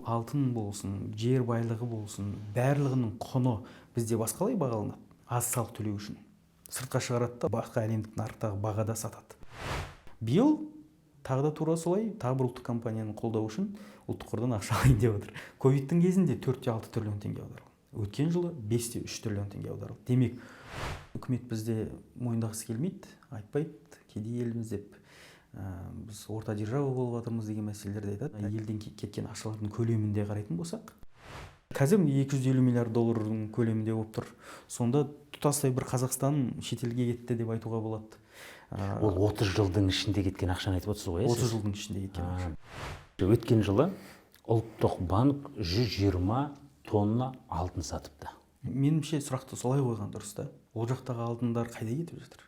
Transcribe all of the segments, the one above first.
Алтын болсын, жер байлығы болсын, барлығының құны бізде басқалай бағаланады. Аз салық төлеу үшін сыртқа шығарады да, басқа әлемдік нарықтағы бағада сатады. Биыл тағы да тура солай, тағы бір ұлттық компанияны қолдау үшін ұлттық қордан ақша алайын деп отыр. Ковидтің кезінде 4,6 триллион теңге аударылды. Өткен жылы 5,3 триллион теңге аударылды. Демек, үкімет бізде мойындағысы келмейді, айтпайды, кедей елміз деп, біз орта держава болып жатырмыз деген мәселелерді айтады. Елден кеткен ақшалардың көлемінде қарайтын болсақ, қазір 250 миллиард доллардың көлемінде болып тұр. Сонда тұтастай бір Қазақстан шетелге кетті деп айтуға болады. Ол 30 жылдың ішінде кеткен ақшаны айтып отырсыз ғой, 30 жылдың ішінде кеткен ақша. Өткен жылы ұлттық банк 120 тонна алтын сатыпты. Меніңше, сұрақты солай қойған дұрыс та. Ол жақтағы алтындар қайда кетіп жатыр?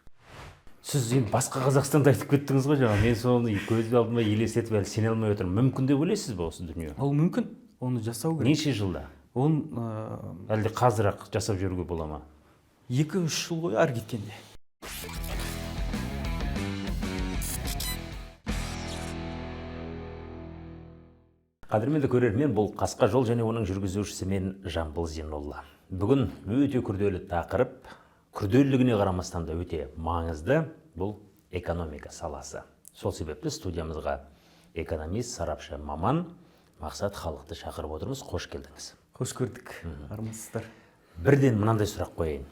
Сіз енді басқа Қазақстанды айтып кеттіңіз ғой жаңа. Мен соны көз алдыма елестетіп әлі сене алмай отырмын. Мүмкін деп ойлайсыз ба осы дүние? Ол мүмкін, оны жасау керек. Неше жылда? Оны әлде қазір-ақ жасап жіберуге бола ма? 2-3 жыл ғой ары кеткенде. Қадірменді көрермен, бұл Қасқа жол және оның жүргізушісі мен Жамбыл Зейнолла. Бүгін өте күрделі тақырып, күрделілігіне қарамастан да өте маңызды, бұл экономика саласы. Сол себепті студиямызға экономист, сарапшы маман Мақсат Халықты шақырып отырмыз. Қош келдіңіз. Қош көрдік. Армысыздар. Бірден мынандай сұрақ қояйын.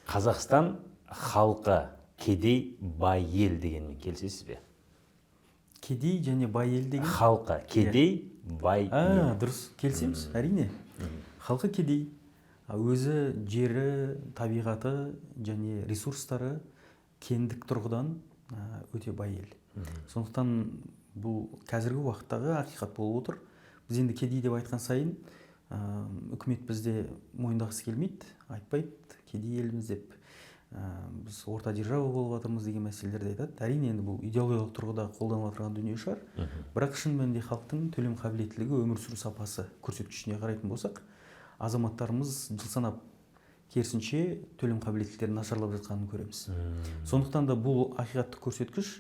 Қазақстан халқы кедей, бай ел дегенмен келісесіз бе? Кедей және бай ел деген? Халқы кедей, бай ел. Дұрыс, келісеміз, әрине. Халқы кедей, өзі жері, табиғаты және ресурстары кендік тұрғыдан өте бай ел. Сондықтан бұл қазіргі уақыттағы ақиқат болып отыр. Біз енді кедей деп айтқан сайын үкімет бізде мойындағысы келмейді, айтпайды, кедей елміз деп, біз орта держава болып жатырмыз деген мәселелерді айтады. Әрине, енді бұл идеологиялық тұрғыда қолданылып отырған дүние шығар. Бірақ шын мәнінде халықтың төлем қабілеттілігі, өмір сүру сапасы көрсеткішіне қарайтын болсақ, азаматтарымыз жыл санап керісінше төлем қабілеттіліктері нашарлап жатқанын көреміз. Сондықтан да бұл ақиқаттық көрсеткіш,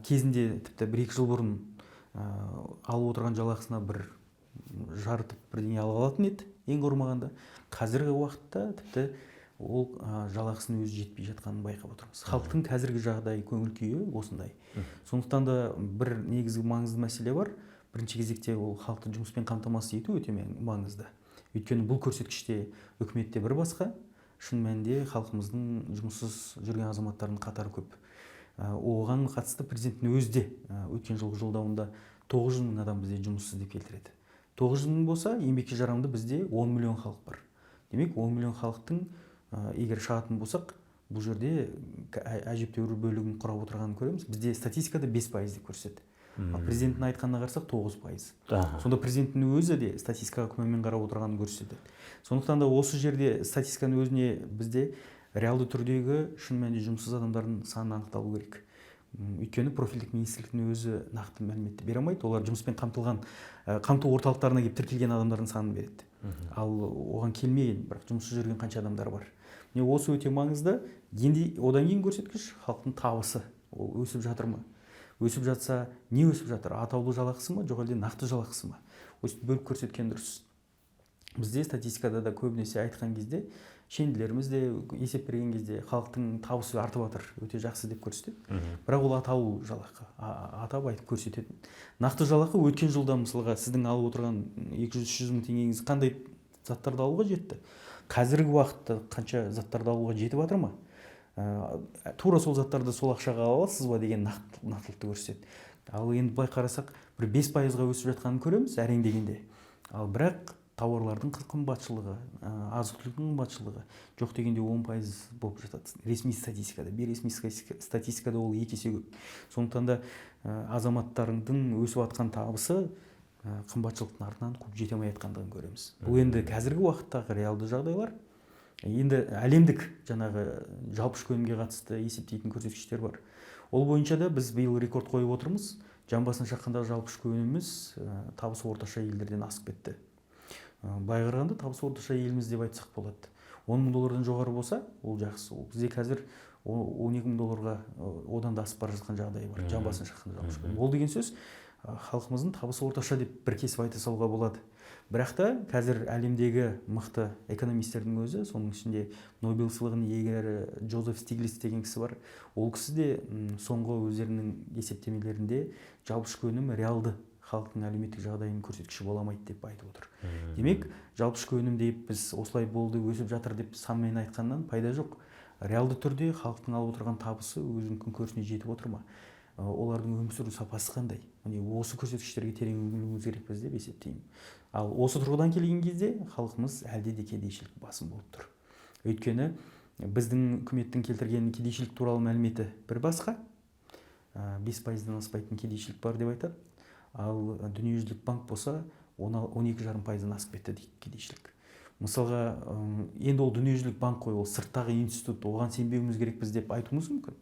кезінде тіпті 1-2 жыл бұрын алып отырған жалақысына бір жарытып бірдеңе ала алатын еді, ең құрмағанда. Қазіргі уақытта тіпті ол жалақысының өзі жетпей жатқанын байқап отырмыз. Халықтың қазіргі жағдайы, көңіл күйі осындай. Сондықтан да бір негізгі маңызды мәселе бар. Бірінші кезекте ол халықты жұмыспен қамтамасыз ету өте маңызды. Өйткені бұл көрсеткіште үкіметте бір басқа, шын мәнінде халқымыздың жұмыссыз жүрген азаматтардың қатары көп. Оған қатысты президенттің өзі де өткен жылғы жолдауында 900 мың адам бізде жұмыссыз деп келтіреді. 900 мың болса, еңбекке жарамды бізде 10 миллион халық бар. Демек, 10 миллион халықтың, егер шығатын болсақ, бұл жерде әжептәуір бөлігін құрап отырғанын көреміз. Бізде статистикада 5% деп көрсетеді. Ал президенттің айтқанына қарасақ 9%. Сонда президенттің өзі де статистикаға күмәнмен қарап отырғанын көрсетеді. Сондықтан да осы жерде статистиканың өзіне бізде реалды түрдегі шын мәнінде жұмыссыз адамдардың саны анықталу керек. Өйткені профильдік министрліктің өзі нақты мәліметті бере алмайды. Олар жұмыспен қамтылған, қамту орталықтарына келіп тіркелген адамдардың санын береді. Ал оған келмеген, бірақ жұмыссыз жүрген қанша адамдар бар. Міне, осы өте маңызды. Енді одан кейін көрсеткіш халықтың табысы. Ол өсіп жатыр ма? Өсіп жатса, не өсіп жатыр? Атаулы жалақысы ма, жоқ әлде нақты жалақысы ма? Өстіп бөліп көрсеткен дұрыс. Бізде статистикада да көбінесе айтқан кезде, шенділеріміз де есеп берген кезде халықтың табысы артып жатыр, өте жақсы деп көрсетеді. Бірақ ол атаулы жалақы, атап айтып көрсететін. Нақты жалақы өткен жылда мысалға сіздің алып отырған 200-300 мың теңгеңіз қандай заттарды алуға жетті? Қазіргі уақытта қанша заттарды алуға жетіп жатыр ма? Тура сол заттарды сол ақшаға ала аласыз ба деген нақтылықты көрсетеді. Ал енді былай қарасақ, бір 5%-ға өсіп жатқанын көреміз әрең дегенде. Ал бірақ тауарлардың қымбатшылығы, азық-түліктің қымбатшылығы жоқ дегенде 10% болып жатады. Ресми статистикада, бейресми статистикада ол 2 есе көп. Сондықтан да, азаматтардың өсіп жатқан табысы, қымбатшылықтың артынан қуып жете алмай жатқандығын көреміз. Бұл енді қазіргі уақыттағы реалды жағдайлар. Енді әлемдік жаңағы жалпы ішкі өнімге қатысты есептейтін көрсеткіштер бар. Ол бойынша да біз биыл рекорд қойып отырмыз. Жан басына шаққандағы жалпы ішкі өніміміз, табысы орташа елдерден асып кетті. Былай қарағанда табысы орташа еліміз деп айтсақ болады. 10 мың доллардан жоғары болса, ол жақсы. Ол бізде қазір 12 мың долларға, одан да асып бара жатқан жағдай бар. Жан басына шаққанда жалпы ішкі өнім. Ол деген сөз, Халқымыздың табысы орташа деп бір кесіп айта салуға болады. Бірақ та қазір әлемдегі мықты экономистердің өзі, соның ішінде Нобель сыйлығының иегері Джозеф Стиглиц деген кісі бар. Ол кісі де соңғы өздерінің есептемелерінде жалпы ішкі өнім реалды халықтың әлеуметтік жағдайының көрсеткіші бола алмайды деп айтып отыр. Демек, жалпы ішкі өнім деп біз осылай болды, өсіп жатыр деп санмен айтқаннан пайда жоқ. Реалды түрде халықтың алып отырған табысы өзінің күнкөрісіне жетіп отыр ма? Олардың өмір сүру сапасы қандай? Міне, осы көрсеткіштерге терең үңілуіміз керекпіз деп есептеймін. Ал осы тұрғыдан келген кезде халқымыз әлде де кедейшілік басым болып тұр. Өйткені біздің үкіметтің келтірген кедейшілік туралы мәліметі бір басқа, 5%-дан аспайтын кедейшілік бар деп айтады. Ал Дүниежүзілік банк болса 12,5%-дан асып кетті дейді кедейшілік. Мысалға, енді ол Дүниежүзілік банк қой, ол сырттағы институт, оған сенбеуіміз керекпіз деп айтуымыз мүмкін.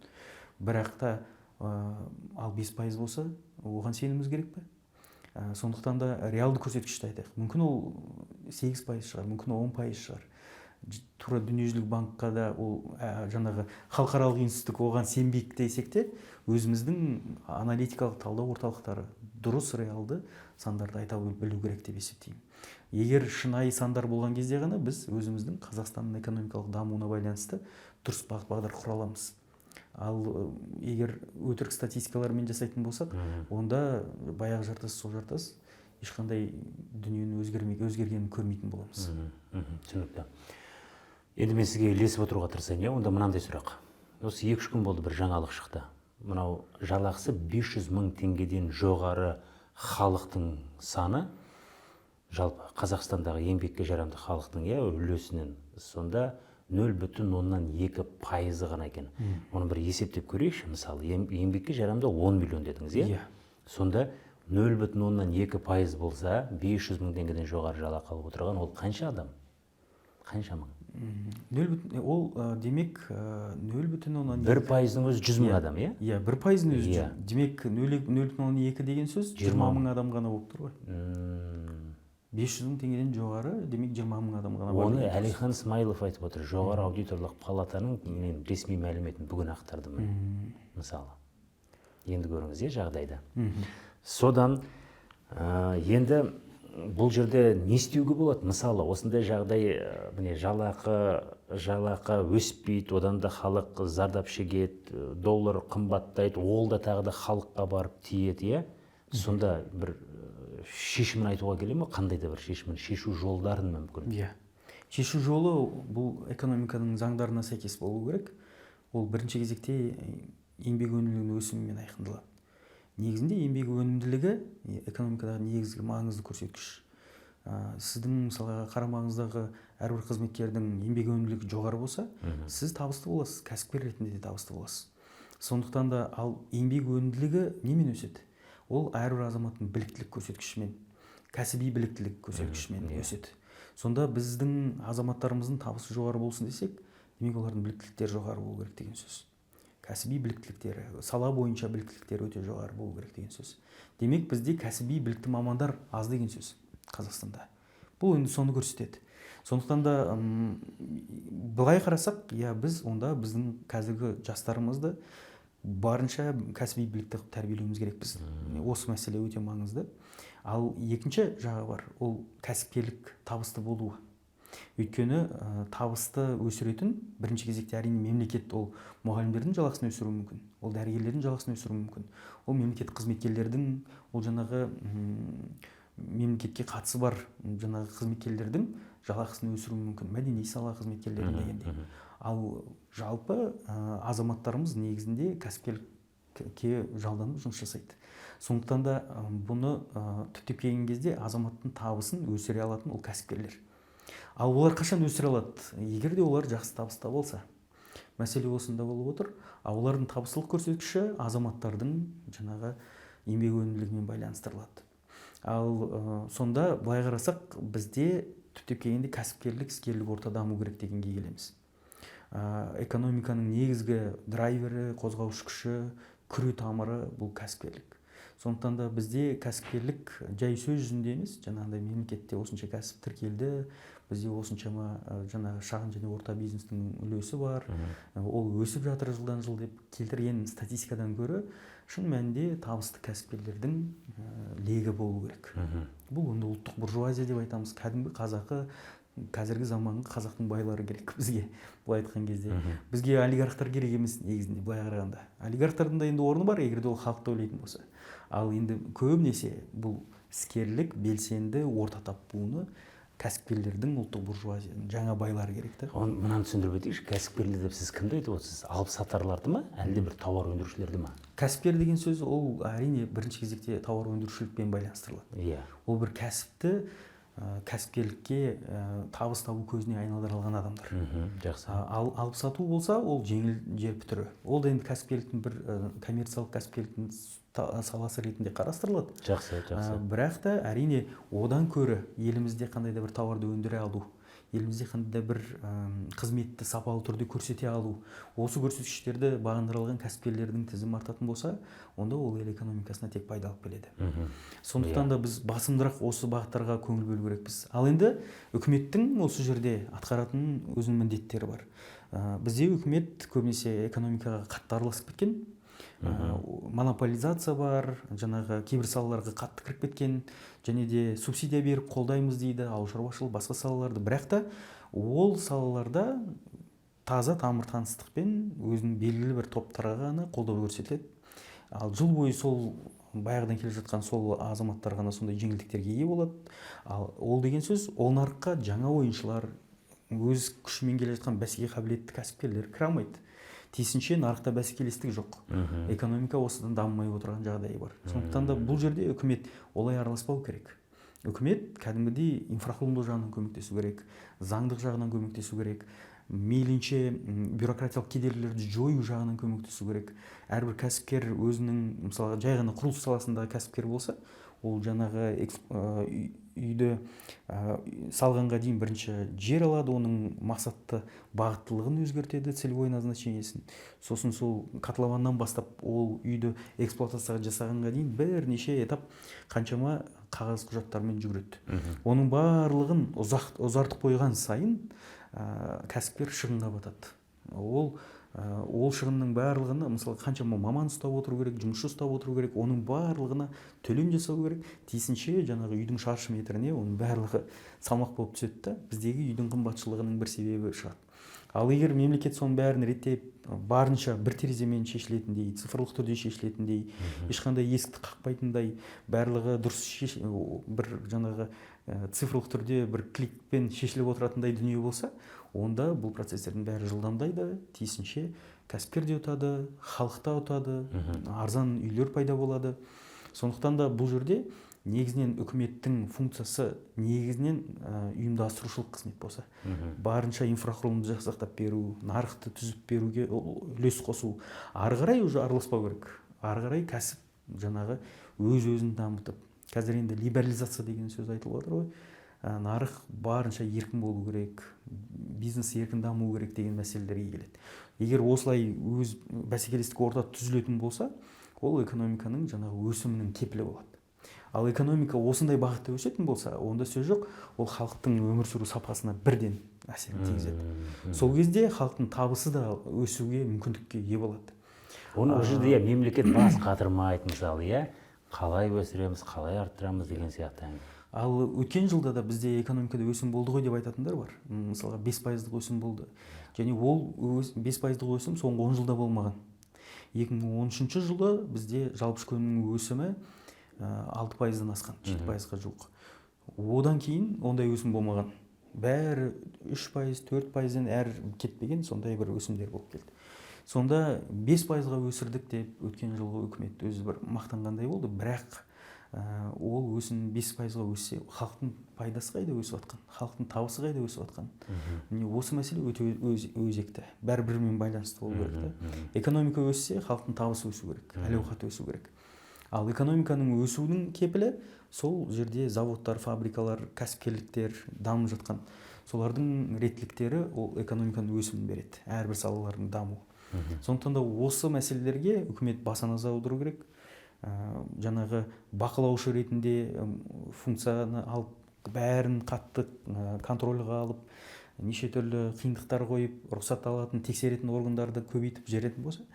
Бірақ та ал 5% болса, оған сенуіміз керек пе? Сондықтан да реалды көрсеткішті айтайық. Мүмкін, ол 8% шығар, мүмкін, 10% шығар. Тура Дүниежүзілік банкқа да ол жаңағы халықаралық институт, оған сенбейік десек те, өзіміздің аналитикалық талдау орталықтары дұрыс реалды сандарды айта білу керек деп есептеймін. Егер шынайы сандар болған кезде ғана біз өзіміздің Қазақстанның экономикалық дамуына байланысты дұрыс бағыт бағдар құра аламыз. Ал егер өтірік статистикалармен жасайтын болсақ, онда баяғы жартас сол жартас, ешқандай дүниенің өзгергенін көрмейтін боламыз. Түсінікті. Енді мен сізге ілесіп отыруға тырысайын, иә. Онда мынандай сұрақ: осы 2-3 күн болды, бір жаңалық шықты. Мынау жалақысы 500 мың теңгеден жоғары халықтың саны, жалпы Қазақстандағы еңбекке жарамды халықтың, иә, үлесінен сонда 0,2%-ы ғана екен. Оны бір есептеп көрейікші. Мысалы, еңбекке жарамды 10 миллион дедіңіз, иә? Иә. Сонда 0,2% болса, 500 мың теңгеден жоғары жалақы алып отырған ол қанша адам, қанша мың? Нөл бүтін, ол демек, нөл бүтін оннан 1%-дың өзі 100 мың адам, иә? Иә, 1%-дың өзі демек, 0,2 деген сөз 20 мың адам ғана болып тұр ғой. 500 мың теңгеден жоғары, демек, 20 мың адам ғана бар Оны деген сөз. Әлихан Смайылов айтып отыр, Жоғары аудиторлық палатаның. Мен ресми мәліметін бүгін ақтардым міне. Мысалы, енді көріңіз, иә, жағдайды. Содан енді бұл жерде не істеуге болады? Мысалы, осындай жағдай, міне, жалақы өспейді, одан да халық зардап шегеді, доллар қымбаттайды, ол да тағы да халыққа барып тиеді, иә. Сонда бір шешімін айтуға келе ме, қандай да бір шешімін, шешу жолдарын мүмкін? Иә, шешу жолы бұл экономиканың заңдарына сәйкес болу керек. Ол бірінші кезекте еңбек өнімділігінің өсімімен айқындалады. Негізінде еңбек өнімділігі экономикадағы негізгі маңызды көрсеткіш. Сіздің, мысалға, қарамағыңыздағы әрбір қызметкердің еңбек өнімділігі жоғары болса, сіз табысты боласыз, кәсіпкер ретінде де табысты боласыз. Сондықтан да, ал еңбек өнімділігі немен өседі? Ол әрбір азаматтың біліктілік көрсеткішімен, кәсіби біліктілік көрсеткішімен өседі. Сонда біздің азаматтарымыздың табысы жоғары болсын десек, демек, олардың біліктіліктері жоғары болу керек деген сөз. Кәсіби біліктіліктері, сала бойынша біліктіліктері өте жоғары болу керек деген сөз. Демек, бізде кәсіби білікті мамандар аз деген сөз Қазақстанда. Бұл енді соны көрсетеді. Сондықтан да былай қарасақ, иә, біз онда біздің қазіргі жастарымызды барынша кәсіби білікті қылып тәрбиелеуіміз керекпіз. Осы мәселе өте маңызды. Ал екінші жағы бар, ол кәсіпкерлік табысты болуы. Өйткені табысты өсіретін бірінші кезекте, әрине, мемлекет. Ол мұғалімдердің жалақысын өсіруі мүмкін, ол дәрігерлердің жалақысын өсіруі мүмкін, ол мемлекеттік қызметкерлердің, ол жаңағы мемлекетке қатысы бар жаңағы қызметкерлердің жалақысын өсіруі мүмкін, мәдени сала қызметкерлерінің дегендей. Ал жалпы азаматтарымыз негізінде кәсіпкерлікке жалданып жұмыс жасайды. Сондықтан да бұны түптеп келген кезде азаматтың табысын өсіре алатын ол кәсіпкерлер. Ал олар қашан өсіре алады? Егер де олар жақсы табыс таба алса. Мәселе осында болып отыр. Ал олардың табыстылық көрсеткіші азаматтардың жаңағы еңбек өнімділігімен байланыстырылады. Ал сонда былай қарасақ, бізде түптеп келгенде кәсіпкерлік, іскерлік орта даму керек дегенге келеміз. Экономиканың негізгі драйвері, қозғаушы күші, күре тамыры бұл кәсіпкерлік. Сондықтан да бізде кәсіпкерлік жай сөз жүзінде емес, жаңағындай мемлекетте осынша кәсіп тіркелді, бізде осыншама жаңағы шағын және орта бизнестің үлесі бар, ол өсіп жатыр жылдан жыл деп келтірген статистикадан гөрі шын мәнінде табысты кәсіпкерлердің легі болу керек. Бұл енді ұлттық буржуазия деп айтамыз, кәдімгі қазақы, қазіргі заманғы қазақтың байлары керек бізге, былай айтқан кезде. Бізге олигархтар керек емес негізінде, былай қарағанда. Олигархтардың да енді орны бар, егер де ол халықты ойлайтын болса. Ал енді көбінесе бұл іскерлік, белсенді орта тап буыны, кәсіпкерлердің, ұлттық буржуазияның жаңа байлары керек та. Оны мынаны түсіндіріп өтейікші. Кәсіпкерлер деп сіз кімді айтып отырсыз? Алып сатарларды ма, әлде бір тауар өндірушілерді ма? Кәсіпкер деген сөз ол әрине бірінші кезекте тауар өндірушілікпен байланыстырылады. Ол бір кәсіпті кәсіпкерлікке табыс табу көзіне айналдыра алған адамдар. Жақсы. Ал алып сату болса, ол жеңіл желпі түрі. Ол да енді кәсіпкерліктің бір коммерциялық кәсіпкерліктің саласы ретінде қарастырылады. Жақсы, жақсы. Бірақ та әрине одан көрі елімізде қандай да бір тауарды өндіре алу, елімізде қандай да бір қызметті сапалы түрде көрсете алу, осы көрсеткіштерді бағындыра алған кәсіпкерлердің тізімі артатын болса, онда ол ел экономикасына тек пайда алып келеді. Сондықтан да біз басымдырақ осы бағыттарға көңіл бөлу керекпіз. Ал енді үкіметтің осы жерде атқаратын өзінің міндеттері бар. Бізде үкімет көбінесе экономикаға қатты араласып кеткен. Монополизация бар, жаңағы кейбір салаларға қатты кіріп кеткен, және де субсидия беріп қолдаймыз дейді ауыл шаруашылығы, басқа салаларды. Бірақ та ол салаларда таза тамыр таныстықпен өзінің белгілі бір топтарға ғана қолдау көрсетіледі. Ал жыл бойы сол баяғыдан келе жатқан сол азаматтар ғана сондай жеңілдіктерге ие болады. Ал ол деген сөз, ол нарыққа жаңа ойыншылар, өз күшімен келе жатқан бәсекеге қабілетті кәсіпкерлер кіре алмайды. Тиісінше нарықта бәсекелестік жоқ. Экономика осыдан дамымай отырған жағдайы бар. Сондықтан да бұл жерде үкімет олай араласпау керек. Үкімет кәдімгідей инфрақұрылымдық жағынан көмектесу керек, заңдық жағынан көмектесу керек, мейлінше бюрократиялық кедергілерді жою жағынан көмектесу керек. Әрбір кәсіпкер өзінің, мысалға, жай ғана құрылыс саласындағы кәсіпкер болса, ол жаңағы үйді салғанға дейін бірінші жер алады, оның мақсатты бағыттылығын өзгертеді, целевой назначениесін. Сосын сол котлованнан бастап ол үйді эксплуатацияға жасағанға дейін бірнеше этап, қаншама қағаз құжаттармен жүгіреді. Оның барлығын ұзартып қойған сайын кәсіпкер шығынға батады. Ол шығынның барлығына, мысалы, қаншама маман ұстап отыру керек, жұмысшы ұстап отыру керек, оның барлығына төлем жасау керек. Тиісінше жаңағы үйдің шаршы метріне оның барлығы салмақ болып түседі да, біздегі үйдің қымбатшылығының бір себебі шығады. Ал егер мемлекет соның бәрін реттеп, барынша бір тереземен шешілетіндей, цифрлық түрде шешілетіндей, ешқандай есікті қақпайтындай, барлығы дұрыс бір жаңағы цифрлық түрде бір кликпен шешіліп отыратындай дүние болса, онда бұл процестердің бәрі жылдамдайды, тиісінше кәсіпкер де ұтады, халық та ұтады, арзан үйлер пайда болады. Сондықтан да бұл жерде негізінен үкіметтің функциясы негізінен ұйымдастырушылық қызмет болса, барынша инфрақұрылымды жасақтап беру, нарықты түзіп беруге үлес қосу, ары қарай уже араласпау керек. Ары қарай кәсіп жаңағы өз өзін дамытып, қазір енді либерализация деген сөз айтылып жатыр ғой. Нарық барынша еркін болу керек, бизнес еркін даму керек деген мәселелерге келеді. Егер осылай өз бәсекелестік орта түзілетін болса, ол экономиканың жаңағы өсімінің кепілі болады. Ал экономика осындай бағытта өсетін болса, онда сөз жоқ, ол халықтың өмір сүру сапасына бірден әсерін тигізеді. Сол кезде халықтың табысы да өсуге мүмкіндікке ие болады. Оны ол жерде, иә, мемлекет бас қатырмайды, мысалы, иә, қалай өсіреміз, қалай арттырамыз деген сияқты әңгіме. Ал өткен жылда да бізде экономикада өсім болды ғой деп айтатындар бар. Мысалға, 5 пайыздық өсім болды. Және ол 5 пайыздық өсім соңғы 10 жылда болмаған. 2013 жылы бізде жалпы ішкі өнімнің өсімі 6 пайыздан асқан, 7 пайызға жуық. Одан кейін ондай өсім болмаған. Бәрі 3%, 4 пайыздан әрі кетпеген сондай бір өсімдер болып келді. Сонда 5 пайызға өсірдік деп өткен жылғы үкімет өзі бір мақтанғандай болды. Бірақ ол өсім 5 пайызға өссе, халықтың пайдасы қайда өсіп жатқан, халықтың табысы қайда өсіп жатқан? Міне, осы мәселе өте өзекті, бәрі бірімен байланысты болу керек та. Экономика өссе, халықтың табысы өсу керек, әл ауқаты өсу керек. Ал экономиканың өсуінің кепілі сол жерде заводтар, фабрикалар, кәсіпкерліктер дамып жатқан, солардың реттіліктері ол экономиканың өсімін береді, әрбір салалардың дамуы. Сондықтан да осы мәселелерге үкімет баса назар аудару керек. Жаңағы бақылаушы ретінде функцияны алып, бәрін қатты контрольға алып, неше түрлі қиындықтар қойып, рұқсат алатын, тексеретін органдарды көбейтіп жіберетін болса,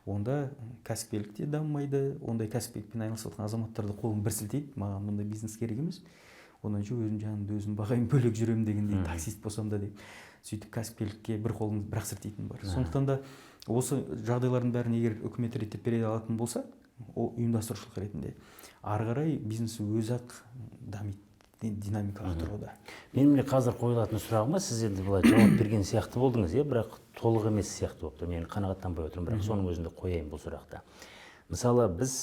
онда кәсіпкерлік те дамымайды. Ондай кәсіпкерлікпен айналысып жатқан азаматтар да қолын бір сілтейді: маған мұндай бизнес керек емес, оданша өзім жанымды өзім бағайын, бөлек жүремін дегендей, таксист болсам да деп, сөйтіп кәсіпкерлікке бір қолын бір-ақ сілтейтін бар. Сондықтан да осы жағдайлардың бәрін егер үкімет реттеп бере алатын болса, ол ұйымдастырушылық ретінде ары қарай бизнес өзі-ақ дамиды динамикалық тұрғыда. Мен міне қазір қойылатын сұрағыма сіз енді былай жауап берген сияқты болдыңыз, иә, бірақ толық емес сияқты болып тұр, мен қанағаттанбай отырмын, бірақ соның өзінде қояйын бұл сұрақты. Мысалы, біз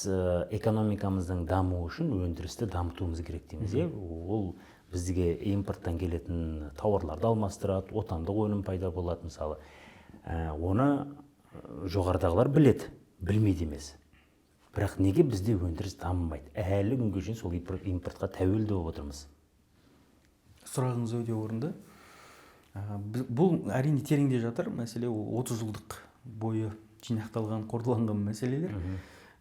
экономикамыздың дамуы үшін өндірісті дамытуымыз керек дейміз, иә. Ол бізге импорттан келетін тауарларды алмастырады, отандық өнім пайда болады. Мысалы, оны жоғарыдағылар біледі, білмейді емес, бірақ неге бізде өндіріс дамымайды? Әлі күнге шейін сол импортқа тәуелді болып отырмыз. Сұрағыңыз өте орынды. Бұл әрине тереңде жатыр мәселе, ол 30 жылдық бойы жинақталған, қордаланған мәселелер.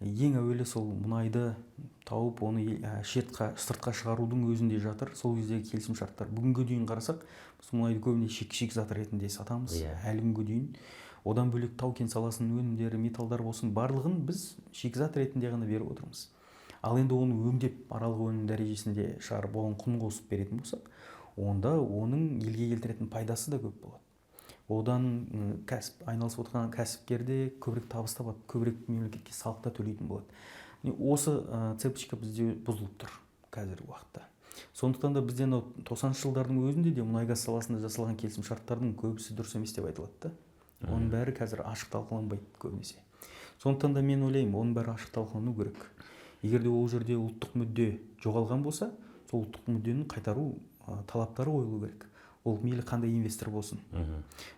Ең әуелі сол мұнайды тауып, оны сыртқа шығарудың өзінде жатыр сол кездегі келісімшарттар. Бүгінге дейін қарасақ, біз мұнайды көбіне шикізат ретінде сатамыз әлі күнге дейін. Одан бөлек тау кен саласының өнімдері, металдар болсын, барлығын біз шикізат ретінде ғана беріп отырмыз. Ал енді оны өңдеп, аралық өнім дәрежесінде шығарып, оған құн қосып беретін болсақ, онда оның елге келтіретін пайдасы да көп болады. Одан кәсіп айналысып отырған кәсіпкер де көбірек табыс табады, көбірек мемлекетке салық та төлейтін болады. Міне, осы цепочка бізде бұзылып тұр қазіргі уақытта. Сондықтан да бізде анау 90-жылдардың өзінде де мұнай газ саласында жасалған келісімшарттардың көбісі дұрыс емес деп айтылады да. Оның бәрі қазір ашық талқыланбайды көбінесе. Сондықтан да мен ойлаймын, оның бәрі ашық талқылану керек. Егер де ол жерде ұлттық мүдде жоғалған болса, сол ұлттық мүддені қайтару талаптары қойылу керек. Ол мейлі қандай инвестор болсын.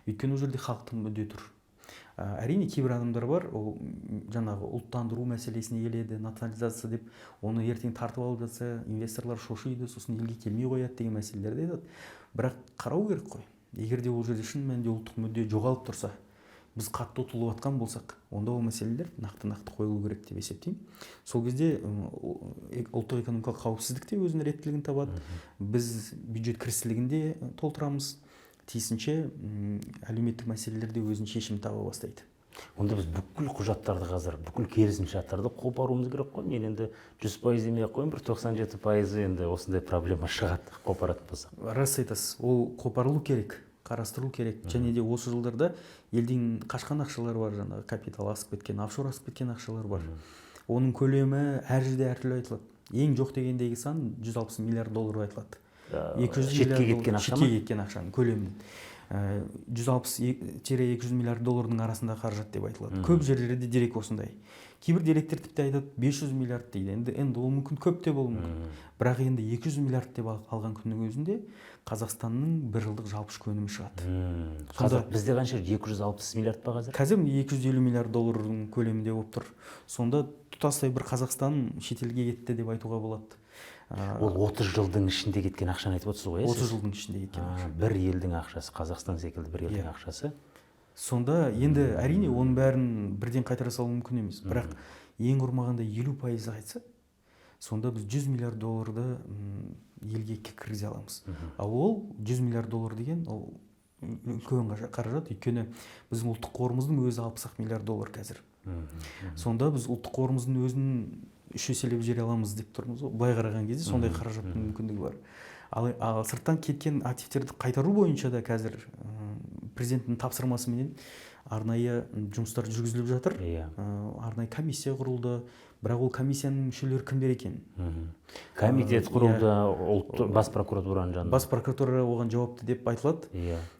Өйткені ол жерде халықтың мүдде тұр. Әрине, кейбір адамдар бар, ол жаңағы ұлттандыру мәселесіне келеді, национализация деп, оны ертең тартып алып жатса, инвесторлар шошиды, сосын елге келмей қояды деген мәселелерді айтады. Бірақ қарау керек қой. Егер де ол жерде шын мәнінде ұлттық мүдде жоғалып тұрса, біз қатты ұтылып жатқан болсақ, онда ол мәселелер нақты-нақты қойылу керек деп есептеймін. Сол кезде ұлттық экономикалық қауіпсіздік те өзінің реттілігін табады. Біз бюджет кірістілігін де толтырамыз. Тиісінше, әлеуметтік мәселелер де өзінің шешімін таба бастайды. Онда біз бүкіл құжаттарды қазір, бүкіл келісімшарттарды қопаруымыз керек қой. Мен енді 100% демей ақ қояйын, бір 97%-ы енді осындай проблема шығады қопаратын болсақ. Рас айтасыз, ол қопарылу керек, қарастырылу керек. Және де осы жылдарда елден қашқан ақшалар бар, жаңағы капитал асып кеткен, офшор асып кеткен ақшалар бар. Оның көлемі әр жерде әртүрлі айтылады. Ең жоқ дегендегі сан 160 миллиард доллар айтылады. 200 Шетке миллиард кеткен доллар, ақша ма? Шетке кеткен ақшаның көлемін. 160-200 миллиард доллардың арасында қаражат деп айтылады. Көп жерлерде дерек осындай. Кейбір деректер тіпті айтады 500 миллиард дейді. Енді ол мүмкін көп те болуы мүмкін. Бірақ енді 200 миллиард деп алған күннің өзінде Қазақстанның бір жылдық жалпы ішкі өнімі шығады. Қазір бізде қанша? 260 миллиард па қазір? Қазір 250 миллиард доллардың көлемінде болып тұр. Сонда тұтастай бір Қазақстан шетелге кетті деп айтуға болады. Ол 30 жылдың ішінде кеткен ақшаны айтып отырсыз ғой, иә, 30 сіз? жылдың ішінде кеткен ақша. Бір елдің ақшасы, Қазақстан секілді бір елдің Иә. ақшасы. Сонда енді әрине оның бәрін бірден қайтара салу мүмкін емес. Бірақ ең құрмағанда 50% айтса, сонда біз 100 миллиард долларды елге кіргізе аламыз. Ал ол 100 миллиард доллар деген ол үлкен қаражат, өйткені біздің ұлттық қорымыздың өзі 60 миллиард доллар қазір. Сонда біз ұлттық қорымыздың өзін үш еселеп жібере аламыз деп тұрмыз ғой. Былай қараған кезде сондай қаражаттың мүмкіндігі бар. Ал сырттан кеткен активтерді қайтару бойынша да қазір президенттің тапсырмасыменен арнайы жұмыстар жүргізіліп жатыр. Арнайы комиссия құрылды. Бірақ ол комиссияның мүшелері кімдер екен? Комитет құрылды, ұлттық бас прокуратураның жанында. Бас прокуратура оған жауапты деп айтылады.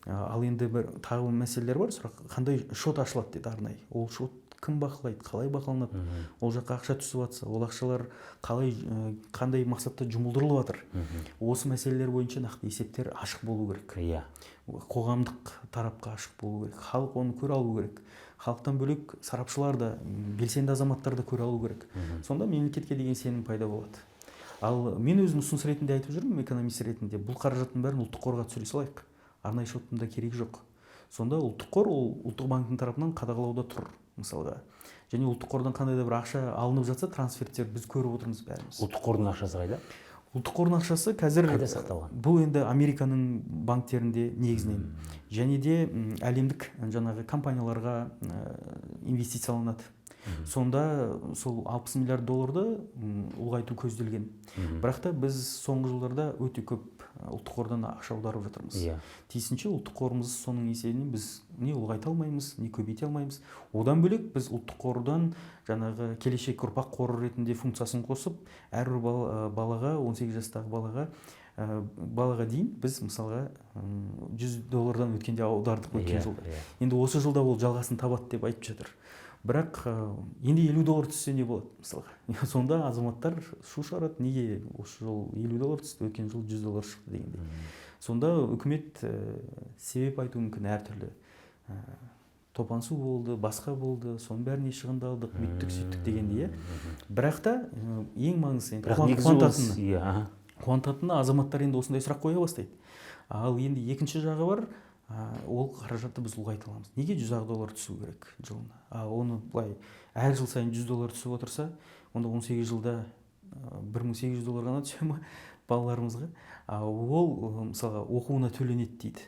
Ал енді бір тағы бір мәселелер бар. Сұрақ, қандай шот ашылады деді арнайы. Ол шот кім бақылайды, қалай бақыланады? Ол жаққа ақша түсіп жатса, ол ақшалар қалай, қандай мақсатта жұмылдырылып жатыр? Осы мәселелер бойынша нақты есептер ашық болу керек. Қоғамдық тарапқа ашық болу керек. Халық оны көре алу керек. Халықтан бөлек сарапшылар да, белсенді азаматтар да көре алу керек. Сонда мемлекетке деген сенім пайда болады. Ал мен өзім ұсыныс ретінде айтып жүрмін, экономист ретінде, бұл қаражаттың бәрін ұлттық қорға түсіре салайық. Арнайы шоттың да керегі жоқ. Сонда ұлттық қор ол ұлттық банктің тарапынан қадағалауда тұр мысалға. Және ұлттық қордан қандай да бір ақша алынып жатса, трансферттер біз көріп отырмыз бәріміз. Ұлттық қордың ақшасы қайда? Ұлттық қордың ақшасы қазір қайда сақталған? Бұл енді Американың банктерінде негізінен. Және де әлемдік жаңағы компанияларға инвестицияланады. Сонда сол 60 миллиард долларды ұлғайту көзделген. Бірақ та біз соңғы жылдарда өте көп ұлттық қордан ақша аударып жатырмыз. Тиісінше ұлттық қорымыз соның есебінен біз не ұлғайта алмаймыз, не көбейте алмаймыз. Одан бөлек біз ұлттық қордан жаңағы келешек ұрпақ қоры ретінде функциясын қосып, әрбір балаға, 18 жастағы балаға дейін біз мысалға 100 доллардан өткенде аудардық өткен жылда. Енді осы жылда ол жалғасын табады деп айтып жатыр. Бірақ енді 50 доллар түссе не болады мысалға? Сонда азаматтар шу шығарады, неге осы жол 50 доллар түсті, өткен жыл 100 доллар шықты дегендей. Сонда үкімет себеп айтуы мүмкін әртүрлі. Топан су болды, басқа болды, соның бәріне шығындалдық, бүйттік, сөйттік дегендей, иә. Бірақ та ең маңыздысы енді қуантатыны азаматтар енді осындай сұрақ қоя бастайды. Ал енді екінші жағы бар, ол қаражатты біз ұлғайта аламыз. Неге 100 доллар түсу керек жылына? Оны былай әр жыл сайын 100 доллар түсіп отырса, онда 18 жылда 1800 доллар ғана түсе ма балаларымызға? Ол мысалға оқуына төленеді дейді.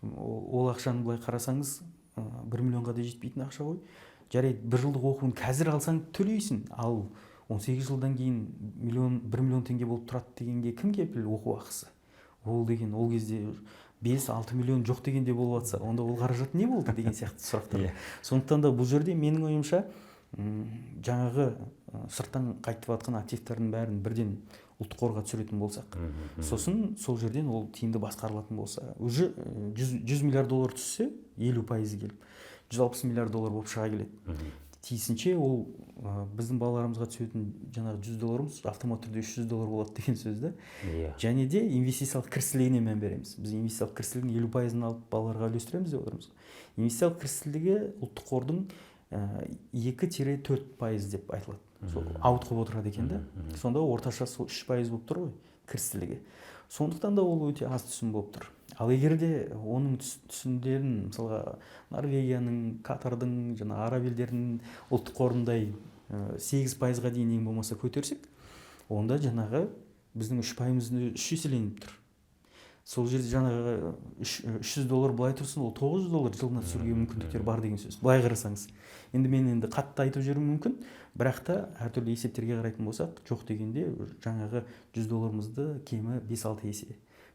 Ол ақшаны былай қарасаңыз, 1 миллионға да жетпейтін ақша ғой. Жарайды, бір жылдық оқуын қазір алсаң төлейсің, ал 18 жылдан кейін 1 миллион теңге болып тұрады дегенге кім кепіл оқу ақысы? Ол деген ол кезде 5-6 миллион жоқ дегенде болып жатса, онда ол қаражат не болды деген сияқты сұрақтар. Сондықтан да бұл жерде менің ойымша, жаңағы сырттан қайтып жатқан активтердің бәрін бірден ұлттық қорға түсіретін болсақ, сосын сол жерден ол тиімді басқарылатын болса, уже 100 миллиард доллар түссе, 50% келіп, 160 миллиард доллар болып шыға келеді. Тиісінше ол біздің балаларымызға түсетін жаңағы 100 долларымыз автомат түрде 300 доллар болады деген сөз да. Және де инвестициялық кірістілігіне мән береміз. Біз инвестициялық кірістілігінің 50% алып балаларға үлестіреміз деп отырмыз. Инвестициялық кірістілігі ұлттық қордың 2-4% деп айтылады. Сол ауытқып отырады екен да. Сонда орташа сол 3% болып тұр ғой кірістілігі. Сондықтан да ол өте аз түсім болып тұр. Ал егер де оның түсімдерін, мысалға, Норвегияның, Катардың, жаңа араб елдерінің ұлттық қорындай 8%-ға дейін ең болмаса көтерсек, онда жаңағы біздің 3%-ымыз үш еселеніп тұр. Сол жерде жаңағы 300 доллар былай тұрсын, ол 900 доллар жылына түсіруге мүмкіндіктер бар деген сөз. Былай қарасаңыз. Енді мен енді қатты айтып жүруім мүмкін, бірақ та әртүрлі есептерге қарайтын болсақ, жоқ дегенде жаңағы 100 долларымызды кемі 5-6 есе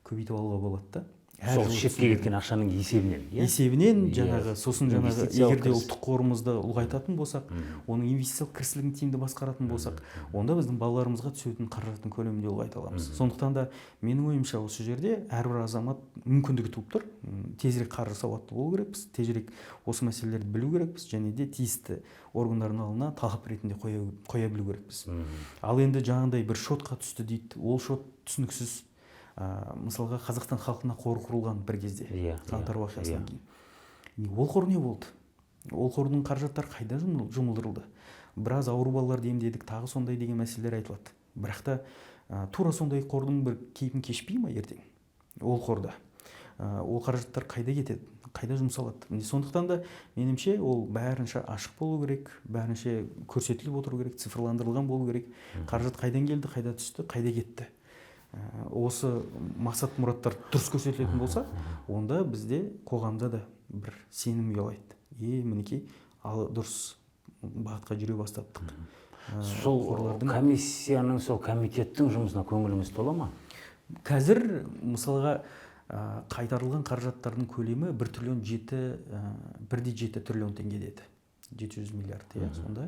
көбейтіп алуға болады да. Сол шетке кеткен ақшаның есебінен, иә? Есебінен жаңағы, сосын жаңағы егер де ұлттық қорымызды ұлғайтатын болсақ, оның инвестициялық кірістілігін тиімді басқаратын болсақ, онда біздің балаларымызға түсетін қаражаттың көлемін де ұлғайта аламыз. Сондықтан да менің ойымша осы жерде әрбір азамат мүмкіндігі туып тұр. Тезірек қаржы сауатты болу керекпіз, тезірек осы мәселелерді білу керекпіз және де тиісті органдардың алдына талап ретінде қоя білу керекпіз. Ал енді жаңағындай бір шотқа түсті дейді, ол шот түсініксіз. Мысалға, Қазақстан халқына қор құрылған бір кезде, қаңтар уақиғасынан кейін. Ол қор не болды? Ол қордың қаражаттары қайда жұмылдырылды? Біраз ауру балаларды емдедік, тағы сондай деген мәселелер айтылады. Бірақ та тура сондай қордың бір кейпін кешпей ма ертең? Ол қорда. Ол қаражаттар қайда кетеді? Қайда жұмсалады? Міне, сондықтан да меніңше ол бәрінше ашық болу керек, бәрінше көрсетіліп отыру керек, цифрландырылған болу керек. Қаражат қайдан келді, қайда түсті, қайда кетті? Осы мақсат мұраттар дұрыс көрсетілетін болса, онда бізде қоғамда да бір сенім ұялайды. Мінекей, ал дұрыс бағытқа жүре бастадық. Сол комиссияның, сол комитеттің жұмысына көңіліңіз тола ма? Қазір мысалға қайтарылған қаражаттардың көлемі 1,7 триллион теңге деді. 700 миллиард, иә, сонда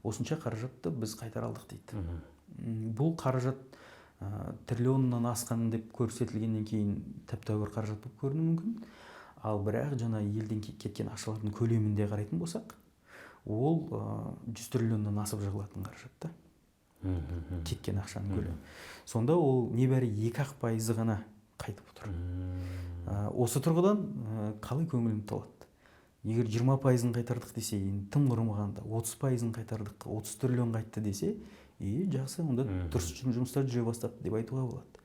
осынша қаражатты біз қайтара алдық дейді. Бұл қаражат триллионнан асқан деп көрсетілгеннен кейін тәп-тәуір қаражат болып көрінуі мүмкін. Ал бірақ жаңа елден кеткен ақшалардың көлемінде қарайтын болсақ, ол 100 триллионнан асып жығылатын қаражат та. Кеткен ақшаның көлемі. Сонда ол небәрі 2% ғана қайтып отыр. Осы тұрғыдан қалай көңілім толады? Егер 20%-ын қайтардық десе, енді тым құрымағанда 30%-ын қайтардық, 30 триллион қайтты десе, жақсы, онда дұрыс жұмыстар жүре бастады деп айтуға болады.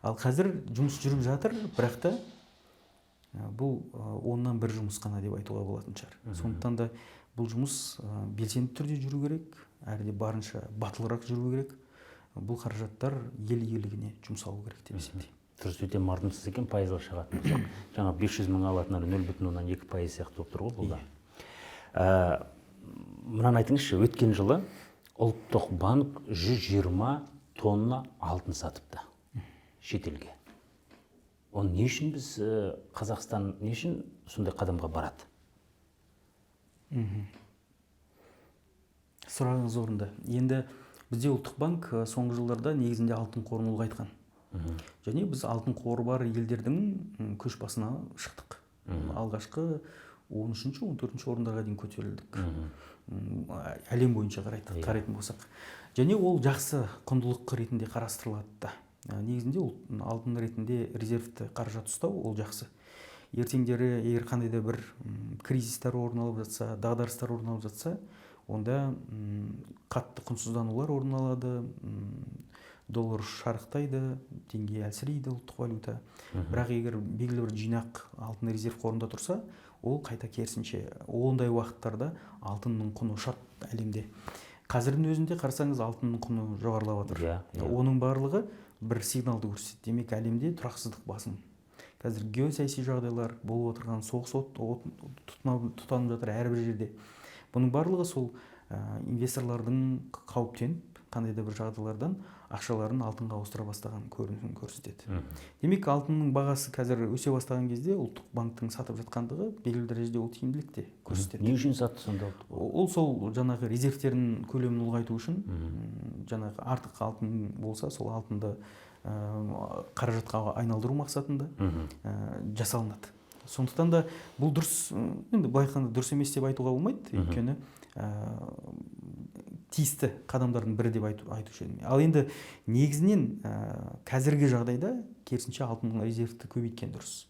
Ал қазір жұмыс жүріп жатыр, бірақ та Бұл оннан бір жұмыс қана деп айтуға болатын шығар. Сондықтан да бұл жұмыс белсенді түрде жүру керек, әрі де барынша батылырақ жүру керек. Бұл қаражаттар ел игілігіне жұмсалу керек деп есептеймін. Дұрыс, өте мардымсыз екен пайызға шығатын болсақ. Жаңа 500 мың алатындар 0,2% сияқты болып тұр ғой бұл да. Мынаны айтыңызшы, өткен жылы ұлттық банк 120 тонна алтын сатыпты шетелге. Оны не үшін біз, Қазақстан не үшін сондай қадамға барады? Сұрағыңыз орынды. Енді бізде ұлттық банк соңғы жылдарда негізінде алтын қорын ұлғайтқан. Және біз алтын қоры бар елдердің көш басына шықтық. Алғашқы 13-ші, 14-ші орындарға дейін көтерілдік. Әлем бойынша қарайтын болсақ. Және ол жақсы құндылық ретінде қарастырылады да. Негізінде ол алтын ретінде резервті қаражат ұстау ол жақсы. Ертеңдері егер қандай да бір кризистер орын алып жатса, дағдарыстар орын алып жатса, онда қатты құнсызданулар орын алады, доллар шарықтайды, теңге әлсірейді, ұлттық валюта. Бірақ егер белгілі бір жинақ алтын резерв қорында тұрса, ол қайта керісінше ондай уақыттарда алтынның құны ұшады әлемде. Қазірдің өзінде қарасаңыз алтынның құны жоғарылап жатыр. Оның барлығы бір сигналды көрсетеді. Демек, әлемде тұрақсыздық басым. Қазір геосаяси жағдайлар болып отырған, соғыс тұтанып жатыр әрбір жерде. Бұның барлығы сол инвесторлардың қауіптеніп, қандай да бір жағдайлардан ақшаларын алтынға ауыстыра бастаған көрінісін көрсетеді. Демек, алтынның бағасы қазір өсе бастаған кезде ұлттық банктің сатып жатқандығы белгілі дәрежеде ол тиімділік те көрсетеді. Не үшін сатты сонда ұлттық банк? Ол сол жаңағы резервтерінің көлемін ұлғайту үшін, жаңағы артық алтын болса, сол алтынды қаражатқа айналдыру мақсатында жасалынады. Сондықтан да бұл дұрыс, енді былай айтқанда дұрыс емес деп айтуға болмайды, өйткені тиісті қадамдардың бірі деп айтушы едім. Ал енді негізінен қазіргі жағдайда керісінше алтын резервті көбейткен дұрыс.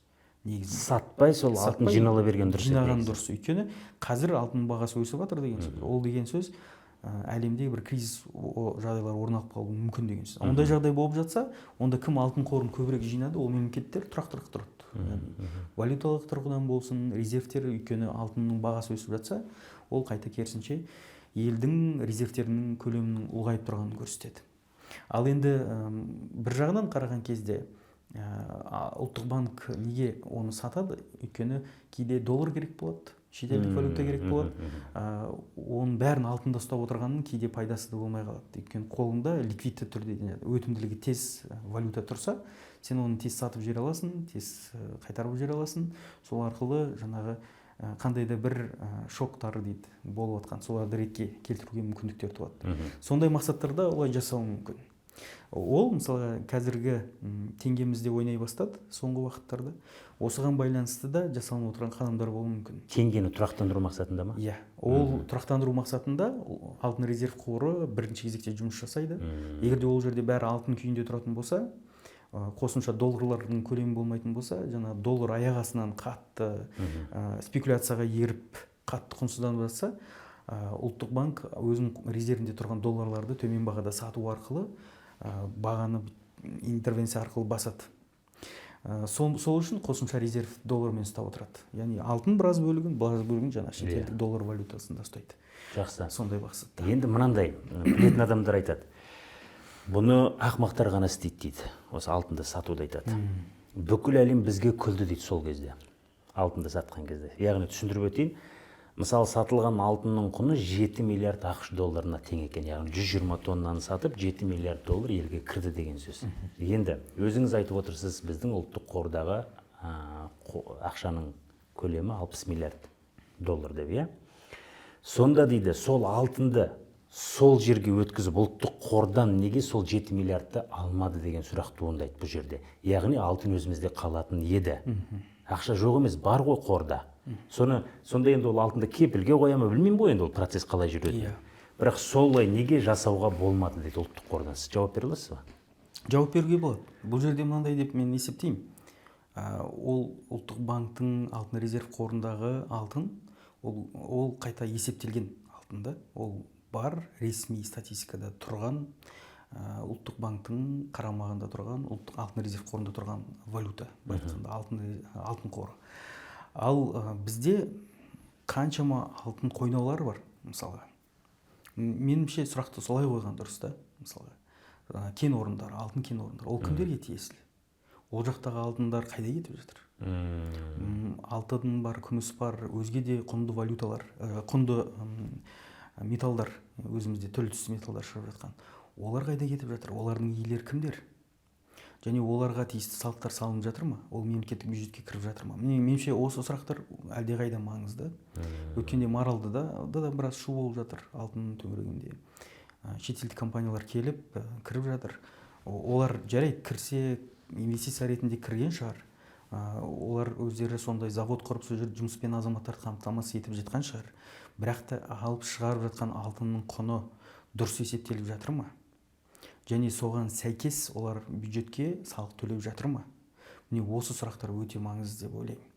Негізінен. Сатпай сол алтын Сатпай жинала берген дұрыс еді жинаған негізі. дұрыс. Өйткені қазір алтын бағасы өсіп жатыр деген сөз. Ол деген сөз, әлемде бір кризис жағдайлар орын алып қалуы мүмкін деген сөз. Ондай жағдай болып жатса, онда кім алтын қорын көбірек жинады, ол мемлекеттер тұрақтырақ тұрады. Валюталық тұрғыдан болсын, резервтер, өйткені алтынның бағасы өсіп жатса, ол қайта керісінше елдің резервтерінің көлемінің ұлғайып тұрғанын көрсетеді. Ал енді бір жағынан қараған кезде, ұлттық банк неге оны сатады? Өйткені кейде доллар керек болады, шетелдік валюта керек болады. Оның бәрін алтында ұстап отырғанның кейде пайдасы да болмай қалады. Өйткені қолыңда ликвидті түрде, өтімділігі тез валюта тұрса, сен оны тез сатып жібере аласың, тез қайтарып жібере аласың. Сол арқылы жаңағы қандай да бір шоктар дейді болып жатқан, соларды ретке келтіруге мүмкіндіктер туады. Сондай мақсаттарда олай жасауы мүмкін. Ол мысалға қазіргі теңгемізде ойнай бастады соңғы уақыттарда. Осыған байланысты да жасалынып отырған қадамдар болуы мүмкін. Теңгені тұрақтандыру мақсатында ма? Иә, ол тұрақтандыру мақсатында алтын резерв қоры бірінші кезекте жұмыс жасайды. Егер де ол жерде бәрі алтын күйінде тұратын болса, қосымша долларлардың көлемі болмайтын болса, жаңа доллар аяқ астынан қатты спекуляцияға еріп қатты құнсызданып жатса, ұлттық банк өзінің резервінде тұрған долларларды төмен бағада сату арқылы, бағаны интервенция арқылы басады. Сол үшін қосымша резерв доллармен ұстап отырады. Яғни алтын біраз бөлігін, біраз бөлігін жаңа шетелдік доллар валютасында ұстайды. Жақсы. Сондай мақсатта. Енді мынандай, білетін адамдар айтады. Бұны ақымақтар ғана істейді дейді. Осы алтынды сатуды айтады. Бүкіл әлем бізге күлді дейді сол кезде. Алтынды сатқан кезде. Яғни түсіндіріп өтейін. Мысалы, сатылған алтынның құны 7 миллиард ақш долларына тең екен. Яғни 120 тоннаны сатып 7 миллиард доллар елге кірді деген сөз. Енді өзіңіз айтып отырсыз, біздің ұлттық қордағы, ақшаның көлемі 60 миллиард доллар деп, иә? Сонда дейді, сол алтынды сол жерге өткізіп, ұлттық қордан неге сол 7 миллиардты алмады деген сұрақ туындайды бұл жерде. Яғни алтын өзімізде қалатын еді. Ақша жоқ емес, бар ғой қорда. Сонда енді ол алтынды кепілге қоя ма, білмеймін ғой енді ол процесс қалай жүреді. Бірақ солай неге жасауға болмады дейді ұлттық қордан. Сіз жауап бере аласыз ба? Жауап беруге болады. Бұл жерде мынандай деп мен есептеймін. Ол ұлттық банктің алтын резерв қорындағы алтын, ол қайта есептелген алтын да. Ол бар, ресми статистикада тұрған, Ұлттық банктің қарамағында тұрған, ұлттық алтын резерв қорында тұрған валюта, былай айтқанда алтын қоры. Ал бізде қаншама алтын қойнаулар бар, мысалға. Меніңше, сұрақты солай қойған дұрыс та, мысалға. Кен орындары, алтын кен орындары, ол кімдерге тиесілі? Ол жақтағы алтындар қайда кетіп жатыр? Алтын бар, күміс бар, өзге де құнды валюталар, құнды металдар, өзімізде түрлі түсті металдар шығып жатқан. Олар қайда кетіп жатыр? Олардың иелері кімдер? Және оларға тиісті салықтар салынып жатыр ма? Ол мемлекеттік бюджетке кіріп жатыр ма? Меніңше, осы сұрақтар әлдеқайда маңызды. Өткенде Маралдыда да біраз шу болып жатыр алтын төңірегінде. Шетелдік компаниялар келіп, кіріп жатыр. Олар жарайды, кірсе, инвестиция ретінде кірген шығар. Олар өздері сондай завод құрып, сол жерде жұмыспен азаматтарды қамтамасыз етіп жатқан шығар. Бірақ та алып шығарып жатқан алтынның құны дұрыс есептеліп жатыр ма? Және соған сәйкес олар бюджетке салық төлеп жатыр ма? Міне, осы сұрақтар өте маңызды деп ойлаймын.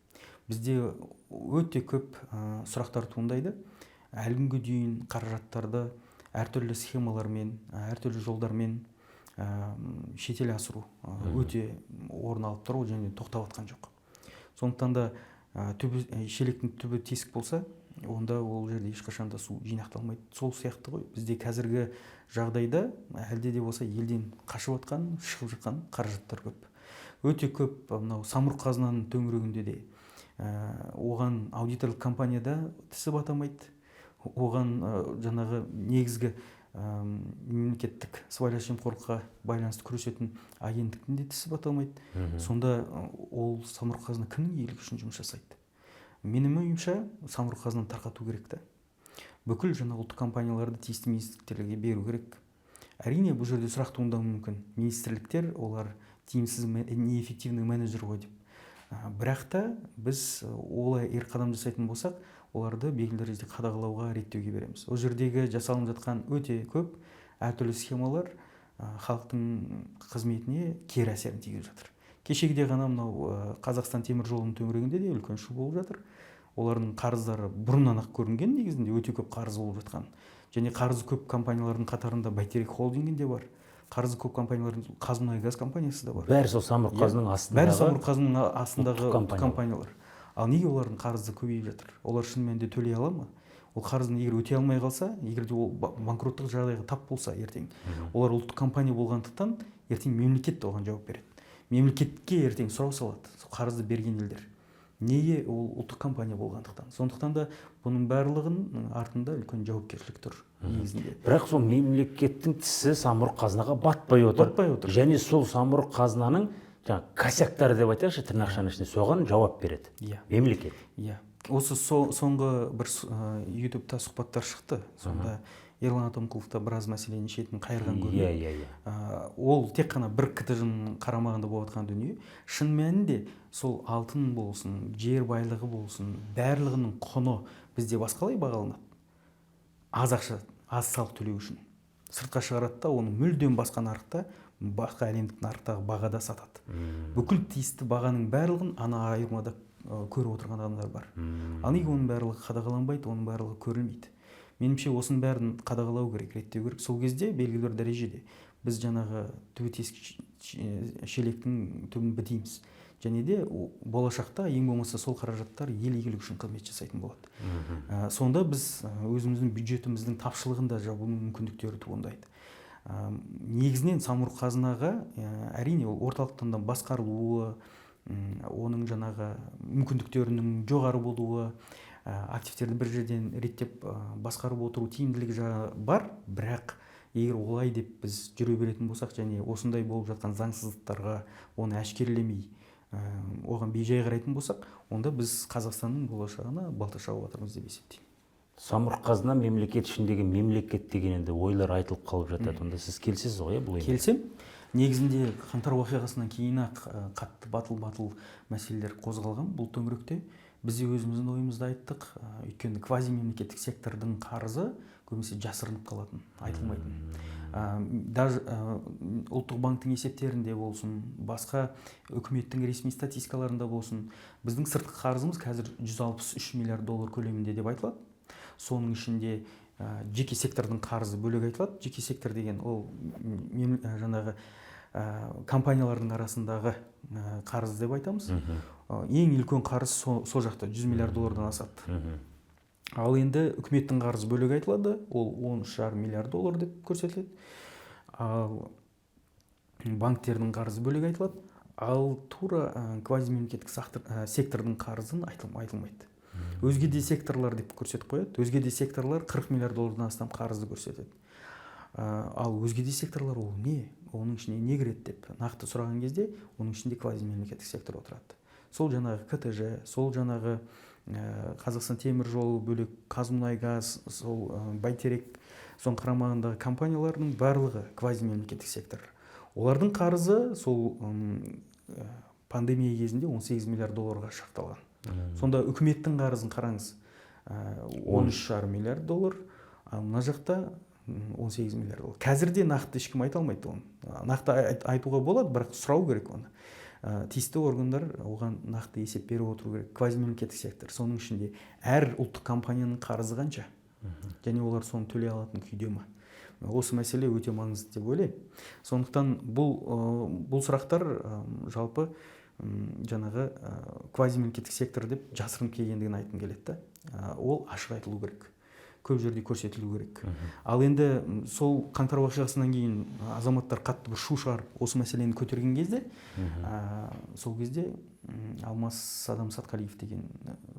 Бізде өте көп сұрақтар туындайды. Әлі күнге дейін қаражаттарды әртүрлі схемалармен, әртүрлі жолдармен шетел асыру өте орын алып тұр және тоқтап жатқан жоқ. Сондықтан да түбі, шелектің түбі тесік болса, онда ол жерде ешқашан да су жинақталмайды. Сол сияқты ғой, бізде қазіргі жағдайда әлде де болса елден қашып жатқан, шығып жатқан қаражаттар көп, өте көп. Мынау Самұрық Қазынаның төңірегінде де оған аудиторлық компанияда тісі батамайды, оған жаңағы негізгі мемлекеттік сыбайлас жемқорлыққа байланысты күресетін агенттіктің де тісі батамайды. Сонда ол Самұрық Қазына кімнің игілігі үшін жұмыс жасайды? Менің ойымша, Самұрық Қазынаны тарқату керек та, бүкіл жаңағы ұлттық компанияларды тиісті министрліктерге беру керек. Әрине, бұл жерде сұрақ туындауы мүмкін: министрліктер олар тиімсіз, неэффективный менеджер ғой деп. Бірақ та біз олай ер қадам жасайтын болсақ, оларды белгілі дәрежеде қадағалауға, реттеуге береміз. Ол жердегі жасалынып жатқан өте көп әртүрлі схемалар халықтың қызметіне кері әсерін тигізіп жатыр. Кешегіде ғана мынау Қазақстан темір жолының төңірегінде де үлкен шу болып жатыр. Олардың қарыздары бұрыннан ақ көрінген, негізінде өте көп қарыз болып жатқан. Және қарызы көп компаниялардың қатарында Бәйтерек холдингі де бар, қарызы көп компаниялардың ҚазМұнайГаз компаниясы да бар. Бәрі сол Самұрық Қазынаның астындағы. Бәрі Самұрық Қазынаның астындағы ұлттық компаниялар. Ал неге олардың қарызы көбейіп жатыр? Олар шын мәнінде төлей ала ма? Ол қарызын егер өтей алмай қалса, егер де ол банкроттық жағдайға тап болса ертең, олар ұлттық компания болғандықтан, ертең мемлекет те оған жауап береді. Мемлекетке ертең сұрау салады сол қарызды берген елдер, неге ол ұлттық компания болғандықтан. Сондықтан да бұның барлығының артында үлкен жауапкершілік тұр негізінде. Бірақ сол мемлекеттің тісі Самұрық Қазынаға батпай отыр. Батпай отыр. Және сол Самұрық Қазынаның жаңағы косяктары деп айтайықшы, тырнақшаның ішінде, соған жауап береді мемлекет. Иә, осы соңғы бір Ютубта сұхбаттар шықты. Сонда Ерлан Атамқұлов та біраз мәселенің шетін қайырған көрінеді. иә иә иә Ол тек қана бір КТЖ қарамағында болып жатқан дүние. Шын мәнінде сол алтын болсын, жер байлығы болсын, барлығының құны бізде басқалай бағаланады. Аз ақша, аз салық төлеу үшін сыртқа шығарады да, оны мүлдем басқа нарықта, басқа әлемдік нарықтағы бағада сатады. Бүкіл тиісті бағаның барлығын ана айырмада көріп отырған адамдар бар. Ал неге оның барлығы қадағаланбайды, оның барлығы көрілмейді? Меніңше, осының бәрін қадағалау керек, реттеу керек. Сол кезде белгілі бір дәрежеде біз жаңағы түбі тесік шелектің түбін бітейміз. Және де болашақта ең болмаса сол қаражаттар ел игілігі үшін қызмет жасайтын болады. Сонда біз өзіміздің бюджетіміздің тапшылығын да жабу мүмкіндіктері туындайды. Негізінен Самұрық Қазынаға, әрине, ол орталықтан да басқарылуы, оның жаңағы мүмкіндіктерінің жоғары болуы, активтерді бір жерден реттеп, басқарып отыру тиімділігі жағы бар. Бірақ егер олай деп біз жүре беретін болсақ және осындай болып жатқан заңсыздықтарға, оны әшкерелемей, оған бейжай қарайтын болсақ, онда біз Қазақстанның болашағына балта шауып жатырмыз деп есептеймін. Самұрық Қазына мемлекет ішіндегі мемлекет деген енді ойлар айтылып қалып жатады. Онда сіз келісесіз ғой, иә, бұл оймен? Келісемін. Негізінде қаңтар оқиғасынан кейін ақ қатты батыл батыл мәселелер қозғалған бұл төңіректе. Біз де өзіміздің ойымызды айттық. Өйткені квазимемлекеттік сектордың қарызы көбінесе жасырынып қалатын, айтылмайтын. Даже ұлттық банктің есептерінде болсын, басқа үкіметтің ресми статистикаларында болсын, біздің сыртқы қарызымыз қазір 163 миллиард доллар көлемінде деп айтылады. Соның ішінде Жеке сектордың қарызы бөлек айтылады. Жеке сектор деген ол жаңағы компаниялардың арасындағы қарыз деп айтамыз. Ең үлкен қарыз сол жақта 100 миллиард доллардан асады. Ал енді үкіметтің қарызы бөлек айтылады, ол 13,5 миллиард доллар деп көрсетіледі. Ал банктердің қарызы бөлек айтылады. Ал тура квазимемлекеттік сектордың қарызын айтылмайды. Өзге де секторлар деп көрсетіп қояды. Өзге де секторлар 40 миллиард доллардан астам қарызды көрсетеді. Ал өзге де секторлар ол не? Оның ішіне не кіреді деп нақты сұраған кезде, оның ішінде квазимемлекеттік сектор отырады. Сол жаңағы КТЖ, сол жаңағы Қазақстан темір жолы бөлек, Қазмұнайгаз, сол Бәйтерек, соның қарамағындағы компаниялардың барлығы квазимемлекеттік сектор. Олардың қарызы сол пандемия кезінде 18 миллиард долларға шақталған. Сонда үкіметтің қарызын қараңыз, 13,5 миллиард доллар, ал мына жақта 18 миллиард доллар. Қазір де нақты ешкім айта алмайды оны. Нақты айтуға болады, бірақ сұрау керек оны. Тиісті органдар оған нақты есеп беріп отыру керек. Квазимемлекеттік сектор, соның ішінде әр ұлттық компанияның қарызы қанша? Және олар соны төлей алатын күйде ма? Осы мәселе өте маңызды деп ойлаймын. Сондықтан бұл сұрақтар жалпы жаңағы квазимемлекеттік сектор деп жасырынып келгендігін айтқым келеді да. Ол ашық айтылу керек, көп жерде көрсетілу керек. Ал енді сол қаңтар оқиғасынан кейін азаматтар қатты бір шу шығарып осы мәселені көтерген кезде, сол кезде Алмас Садам Сатқалиев деген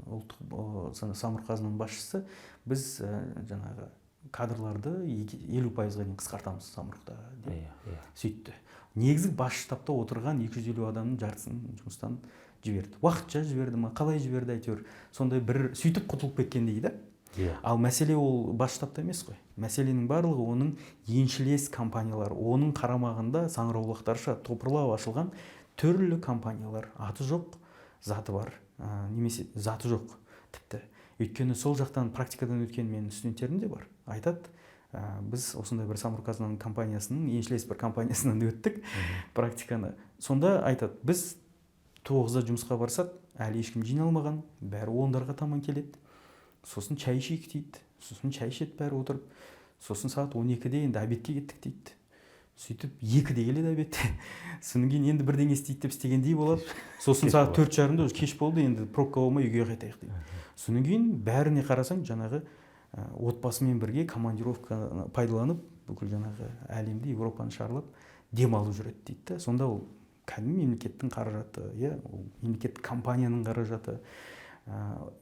ұлттық Самұрық Қазынаның басшысы, біз жаңағы кадрларды 50%-ға дейін қысқартамыз Самұрықта деп сөйтті. Негізгі бас штабта отырған 250 адамның жартысын жұмыстан жіберді. Уақытша жіберді ма, қалай жіберді, әйтеуір сондай бір сөйтіп құтылып кеткендей да. Ал мәселе ол бас штабта емес қой. Мәселенің барлығы оның еншілес компаниялар, оның қарамағында саңырауқұлақтарша топырлап ашылған түрлі компаниялар, аты жоқ, заты бар, немесе заты жоқ тіпті. Өйткені сол жақтан практикадан өткен менің студенттерім де бар. Айтады, біз осындай бір Самұрық Қазынаның компаниясының еншілес бір компаниясынан өттік практиканы. Сонда айтады, біз 9-да жұмысқа барсақ, әлі ешкім жиналмаған, бәрі 10-дарға таман келеді. Сосын шай ішейік дейді, сосын шай ішеді бәрі отырып. Сосын сағат 12-де енді обедке кеттік дейді. Сөйтіп 2-де келеді обед. Содан кейін енді бірдеңе істейді деп істегендей болады. Сосын Кеш сағат болады. 4:30-да уже кеш болды, енді пробка болмай үйге қайтайық дейді. Содан кейін бәріне қарасаң, жаңағы отбасымен бірге командировка пайдаланып, бүкіл жаңағы әлемді, Европаны шарлап демалып жүреді дейді да. Сонда ол кәдімгі мемлекеттің қаражаты, иә, ол мемлекеттік компанияның қаражаты.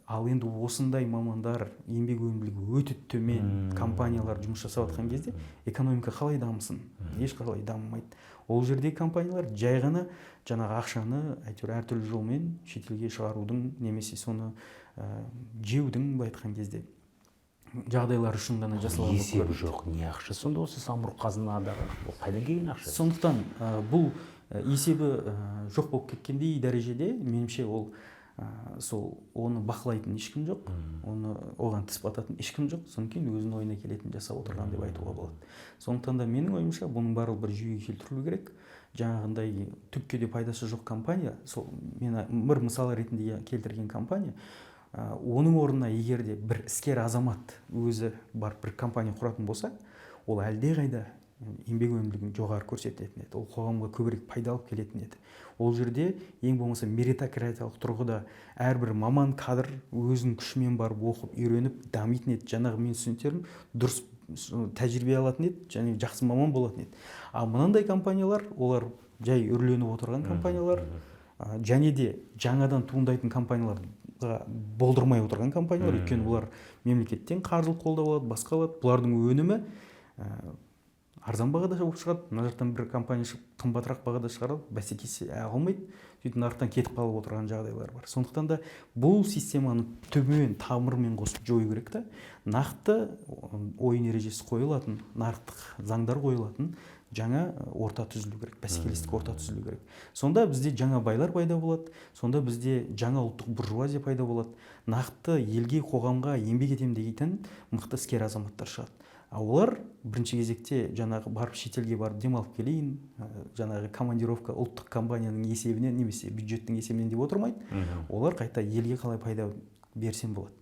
Ал енді осындай мамандар, еңбек өнімділігі өте төмен компаниялар жұмыс жасап жатқан кезде экономика қалай дамысын? Ешқалай дамымайды. Ол жердегі компаниялар жай ғана жаңағы ақшаны әйтеуір әртүрлі жолмен шетелге шығарудың немесе соны жеудің, былай айтқан кезде, жағдайлар үшін ғана жасалған болып Есебі көрінеді. жоқ, не ақша сонда осы Самұрық Қазынадағы? Ол қайдан келген ақша? Сондықтан бұл есебі жоқ болып кеткендей дәрежеде, меніңше, ол сол оны бақылайтын ешкім жоқ, оны оған тіс бататын ешкім жоқ, содан кейін өзінің ойына келетін жасап отырған деп айтуға болады. Сондықтан да менің ойымша, бұның барлығы бір жүйеге келтірілу керек. Жаңағындай түкке де пайдасы жоқ компания, сол мен бір мысал ретінде келтірген компания, оның орнына егер де бір іскер азамат өзі барып бір компания құратын болса, ол әлдеқайда еңбек өнімділігін жоғары көрсететін еді, ол қоғамға көбірек пайда алып келетін еді. Ол жерде ең болмаса меритократиялық тұрғыда әрбір маман кадр өзінің күшімен барып оқып, үйреніп дамитын еді. Жаңағы менің студенттерім дұрыс тәжірибе алатын еді және жақсы маман болатын еді. Ал мынандай компаниялар, олар жай үрленіп отырған компаниялар, және де жаңадан туындайтын компанияларға болдырмай отырған компаниялар. Өйткені бұлар мемлекеттен қаржылық қолдау алады, басқа алады. Бұлардың өнімі арзан бағада болып шығады. Мына жақтан бір компания шығып, қымбатырақ бағада шығарады, бәсекесі алмайды, сөйтіп нарықтан кетіп қалып отырған жағдайлар бар. Сондықтан да бұл системаны түбімен, тамырымен қосып жою керек та, нақты ойын ережесі қойылатын, нарықтық заңдар қойылатын жаңа орта түзілу керек, бәсекелестік орта түзілу керек. Сонда бізде жаңа байлар пайда болады, сонда бізде жаңа ұлттық буржуазия пайда болады, нақты елге, қоғамға еңбек етемін дейтін мықты іскер азаматтар шығады. А олар бірінші кезекте жаңағы барып шетелге барып демалып келейін, жаңағы командировка ұлттық компанияның есебінен немесе бюджеттің есебінен деп отырмайды. Олар қайта елге қалай пайда берсем болады.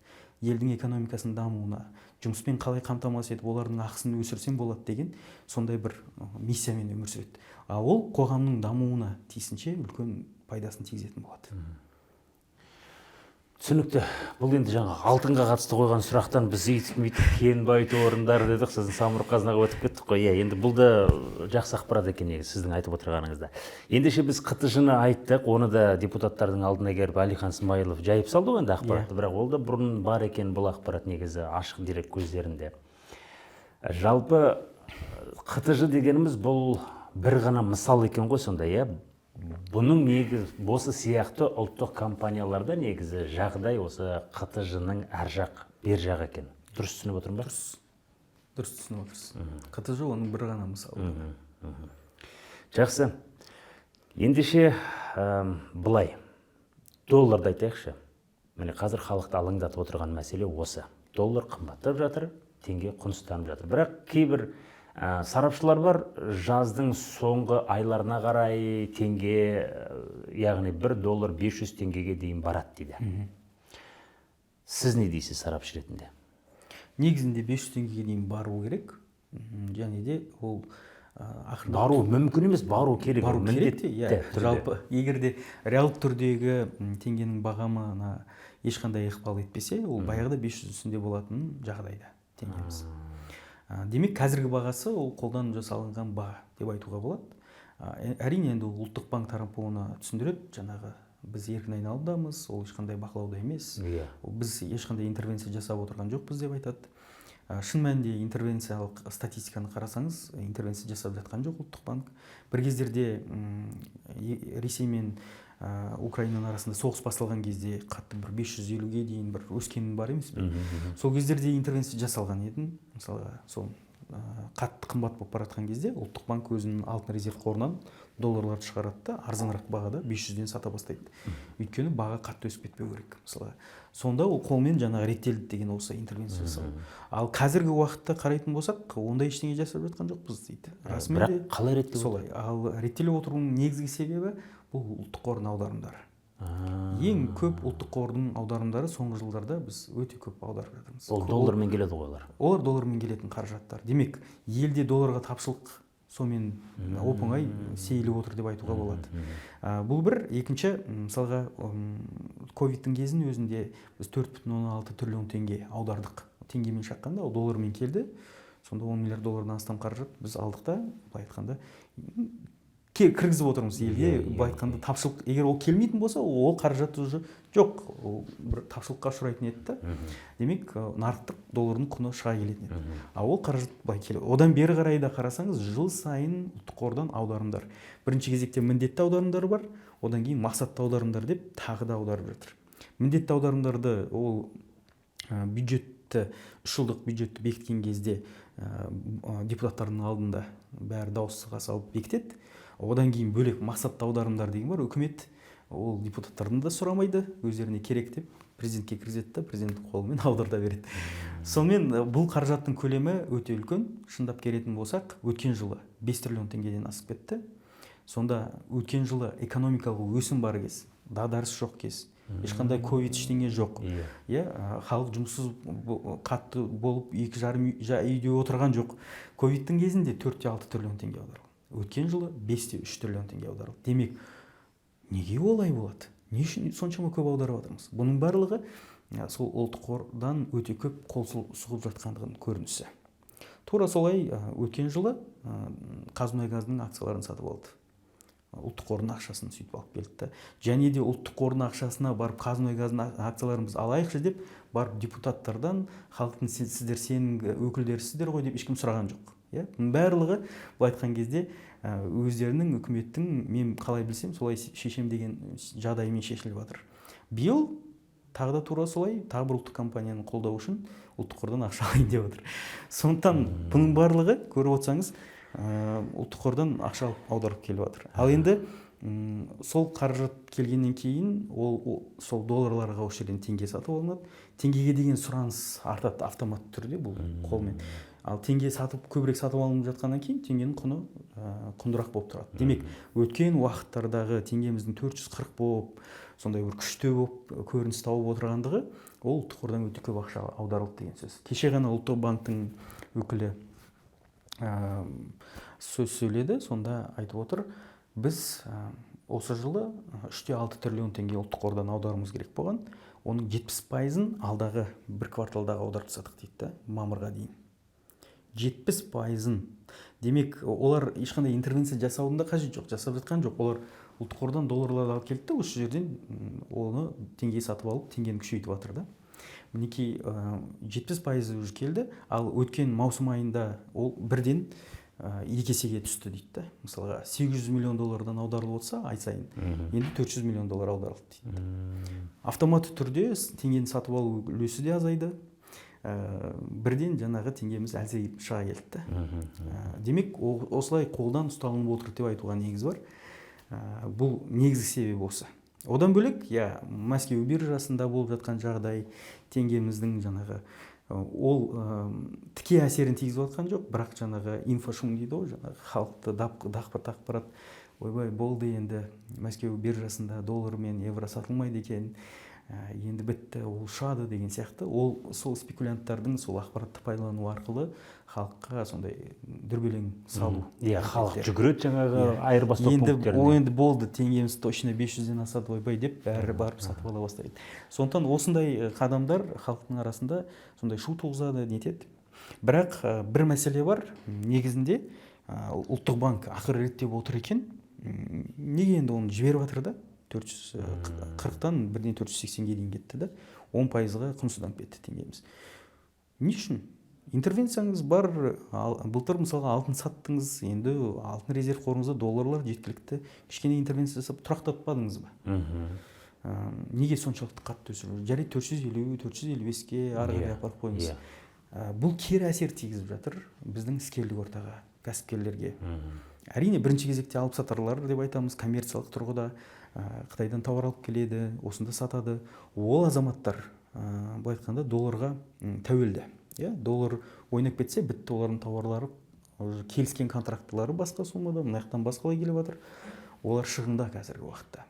Елдің экономикасының дамуына, жұмыспен қалай қамтамасыз етіп, олардың ақысын өсірсем болады деген сондай бір миссиямен өмір сүреді. А ол қоғамның дамуына тиісінше үлкен пайдасын тигізетін болады. Түсінікті. Бұл енді жаңа алтынға қатысты қойған сұрақтан біз өйтіп кен байыту орындары дедік, сосын Самұрық Қазынаға өтіп кеттік қой. Иә, енді бұл да жақсы ақпарат екен негізі сіздің айтып отырғаныңызда. Ендеше біз ҚТЖ-ны айттық, оны да депутаттардың алдына келіп Әлихан Смайылов жайып салды ғой енді ақпаратты, бірақ ол да бұрын бар екен бұл ақпарат негізі ашық дерек көздерінде. Жалпы ҚТЖ дегеніміз бұл бір ғана мысал екен ғой сонда, иә? Бұның негізі осы сияқты ұлттық компанияларда негізі жағдай осы ҚТЖ-ның ар жақ, бер жағы екен. Дұрыс түсініп отырмын ба? Дұрыс түсініп отырсыз. ҚТЖ оның бір ғана мысалы. Жақсы. Ендеше былай, долларды айтайықшы. Міне қазір халықты алаңдатып отырған мәселе осы. Доллар қымбаттап жатыр, теңге құнсызданып жатыр. Бірақ кейбір сарапшылар бар, жаздың соңғы айларына қарай теңге, яғни 1 доллар 500 теңгеге дейін барады дейді. Сіз не дейсіз сарапшы ретінде? Негізінде 500 теңгеге дейін бару керек. Және де ол ақырындап бару мүмкін емес, бару керек. Бару керек те, иә. Түрде. Жалпы егер де реалды түрдегі теңгенің бағамына ешқандай ықпал етпесе, ол баяғыда 500 үстінде болатын жағдайда теңгеміз. Демек, қазіргі бағасы ол қолдан жасалынған баға деп айтуға болады. Әрине енді ол ұлттық банк тарапы оны түсіндіреді, жаңағы біз еркін айналымдамыз, ол ешқандай бақылауда емес. Біз ешқандай интервенция жасап отырған жоқпыз деп айтады. Шын мәнінде интервенциялық статистиканы қарасаңыз, интервенция жасап жатқан жоқ ұлттық банк. Бір кездерде Ресей мен Украинаның арасында соғыс басталған кезде қатты бір 550-ге дейін бір өскен бар емес пе? Сол кездерде интервенция жасалған еді. Мысалға, сол қатты қымбат болып бара жатқан кезде ұлттық банк өзінің алтын резерв қорынан долларларды шығарады да, арзанырақ бағада 500-ден сата бастайды. Өйткені баға қатты өсіп кетпеу керек. Мысалға, сонда ол қолмен жаңағы реттелді деген осы интервенция жасау. Ал қазіргі уақытта қарайтын болсақ, ондай ештеңе жасап жатқан жоқпыз дейді. Расымен Бірақ де қалай реттеліп солай. Ал реттеліп отыруының негізгі себебі бұл ұлттық қордың аударымдары. Ең көп ұлттық қордың аударымдары соңғы жылдарда біз өте көп аударып жатырмыз. Ол доллармен келеді ғой олар. Олар доллармен келетін қаражаттар. Демек, елде долларға тапшылық сонымен оп-оңай сейіліп отыр деп айтуға болады. Бұл бір. Екінші, мысалға, ковидтің кезінің өзінде біз 4,6 триллион теңге аудардық. Теңгемен шаққанда ол доллармен келді. Сонда 10 миллиард доллардан астам қаражат біз алдық та, былай айтқанда, кіргізіп отырмыз елге. Былай айтқанда, тапшылық, егер ол келмейтін болса, ол қаражат уже жоқ, ол бір тапшылыққа ұшырайтын еді да. Демек, нарықтық доллардың құны шыға келетін еді. А ол қаражат былай келеді. Одан бері қарай да қарасаңыз, жыл сайын ұлттық қордан аударымдар. Бірінші кезекте міндетті аударымдар бар, одан кейін мақсатты аударымдар деп тағы да аударып жатыр. Міндетті аударымдарды ол бюджетті, үш жылдық бюджетті бекіткен кезде, депутаттардың алдында бәрі дауысқа салып бекітеді. Одан кейін бөлек мақсатты аударымдар деген бар. Үкімет ол депутаттардан да сұрамайды, өздеріне керек деп президентке кіргізеді да, президент қолымен аударта береді. Сонымен бұл қаражаттың көлемі өте үлкен. Шындап келетін болсақ, өткен жылы 5 триллион теңгеден асып кетті. Сонда өткен жылы экономикалық өсім бар кез, дағдарыс жоқ кез, ешқандай ковид ештеңе жоқ. Иә, халық жұмыссыз қатты болып екі жарым үйде отырған жоқ. Ковидтің кезінде 4,6 триллион теңге аударылды. Өткен жылы 5,3 триллион теңге аударылды. Демек, неге олай болады? Не үшін соншама көп аударып жатырмыз? Бұның барлығы сол ұлттық қордан өте көп қол сұғып жатқандығының көрінісі. Тура солай, өткен жылы Қазмұнайгаздың акцияларын сатып алды. Ұлттық қордың ақшасын сөйтіп алып келді да. Және де ұлттық қордың ақшасына барып Қазмұнайгаздың акцияларын біз алайықшы деп барып депутаттардан, халықтың сіздер сенің өкілдерісіздер ғой деп ешкім сұраған жоқ. Иә? Бұның барлығы былай айтқан кезде, өздерінің үкіметтің мен қалай білсем солай шешем деген жағдайымен шешіліп жатыр. Биыл тағы да тура солай, тағы бір ұлттық компанияны қолдау үшін ұлттық қордан ақша алайын деп отыр. Сондықтан бұның барлығы көріп отырсаңыз, ұлттық қордан ақша алып аударып келіп жатыр. Ал енді, сол қаражат келгеннен кейін ол сол долларларға осы жерден теңге сатып алынады. Теңгеге деген сұраныс артады автоматты түрде бұл қолмен. Ал теңге сатып, көбірек сатып алынып жатқаннан кейін теңгенің құны құндырақ болып тұрады. Демек, өткен уақыттардағы теңгеміздің 440 болып, сондай бір күшті болып көрініс тауып отырғандығы, ол ұлттық қордан өте көп ақша аударылды деген сөз. Кеше ғана ұлттық банктің өкілі сөз сөйледі, сонда айтып отыр, біз осы жылы 3,6 триллион теңге ұлттық қордан аударуымыз керек болған, оның 70%-ын алдағы бір кварталдағы аударып тастадық дейді да, мамырға дейін. 70%-ын. Демек, олар ешқандай интервенция жасаудың да қажеті жоқ, жасап жатқан жоқ. Олар ұлттық қордан долларларды алып келді де, осы жерден оны теңге сатып алып, теңгені күшейтіп жатыр да. Мінекей, 70%-ы уже келді, ал өткен маусым айында ол бірден 2 есеге түсті дейді да. Мысалға, 800 миллион доллардан аударылып отырса ай сайын, енді 400 миллион доллар аударылды дейді. Автоматты түрде теңгені сатып алу үлесі де азайды. Бірден жаңағы теңгеміз әлсіреп шыға келді да. Демек, осылай қолдан ұсталынып отыр деп айтуға негіз бар. Бұл негізгі себеп осы. Одан бөлек, иә, Мәскеу биржасында болып жатқан жағдай теңгеміздің жаңағы ол тіке әсерін тигізіп жатқан жоқ, бірақ жаңағы инфошум дейді ғой, жаңағы халықты дақпырт ақпарат, ойбай, болды енді, Мәскеу биржасында доллар мен евро сатылмайды екен, енді бітті, ол ұшады деген сияқты. Ол сол спекулянттардың сол ақпаратты пайдалану арқылы халыққа сондай дүрбелең салу. Иә, халық жүгіреді жаңағы айырбастау енді пункттеріне. Ол енді болды, теңгеміз точно 500-ден асады, ойбай деп бәрі барып сатып ала бастайды. Сондықтан осындай қадамдар халықтың арасында сондай шу туғызады, нетеді. Бірақ бір мәселе бар, негізінде ұлттық банк ақыры реттеп отыр екен, неге енді оны жіберіп жатыр да? 440-тан бірден 480-ге дейін кетті да, 10%-ға құнсызданып кетті теңгеміз. Не үшін? Интервенцияңыз бар, былтыр мысалға алтын саттыңыз, енді алтын резерв қорыңызда долларлар жеткілікті, кішкене интервенция жасап тұрақтатпадыңыз ба? Неге соншалықты қатты өсіру? Жарайды, 450, 455-ке ары қарай апарып қойыңыз. Бұл кері әсер тигізіп жатыр біздің іскерлік ортаға, кәсіпкерлерге. Әрине, бірінші кезекте алып сатарлар деп айтамыз, коммерциялық тұрғыда, Қытайдан тауар алып келеді, осында сатады. Ол азаматтар, былай айтқанда, долларға тәуелді. Иә, доллар ойнап кетсе, бітті, олардың тауарлары, уже келіскен контрактылары басқа суммада, мына жақтан басқалай келіп жатыр. Олар шығында қазіргі уақытта.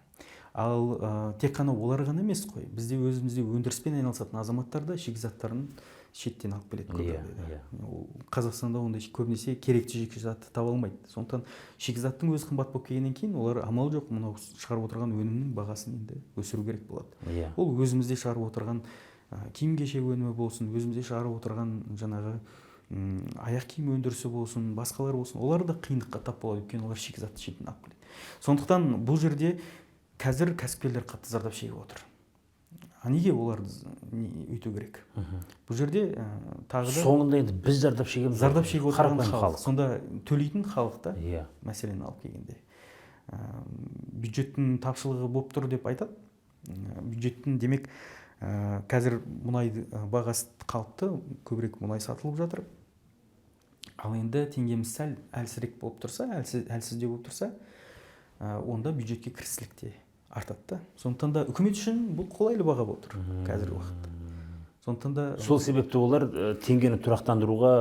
Ал тек қана олар ғана емес қой, бізде өзімізде өндіріспен айналысатын азаматтар да шикізаттарын шеттен алып келеді көп жағдайда. Ол Қазақстанда ондай көбінесе керекті шикізатты таба алмайды. Сондықтан шикізаттың өзі қымбат болып келгеннен кейін олар амал жоқ, мынау шығарып отырған өнімнің бағасын енді өсіру керек болады. Ол өзімізде шығарып отырған киім-кешек өнімі болсын, өзімізде шығарып отырған жаңағы аяқ киім өндірісі болсын, басқалар болсын, олар да қиындыққа тап болады, өйткені олар шикізатты шеттен алып келеді. Сондықтан бұл жерде қазір кәсіпкерлер қатты зардап шегіп отыр. А неге оларды өйту керек? Бұл жерде тағы да соңында енді біз зардап шегеміз. Зардап шегіп отырған Қарапайым халық. халық. Сонда төлейтін халық та мәселені алып келгенде. Бюджеттің тапшылығы болып тұр деп айтады. Бюджеттің, демек, қазір мұнай бағасы қалыпты, көбірек мұнай сатылып жатыр. Ал енді теңгеміз сәл әлсірек болып тұрса, әлсіздеу болып тұрса, онда бюджетке кірістілік те артады да. Сондықтан да үкімет үшін бұл қолайлы баға болып тұр қазіргі уақытта. Сондықтан да сол себепті олар теңгені тұрақтандыруға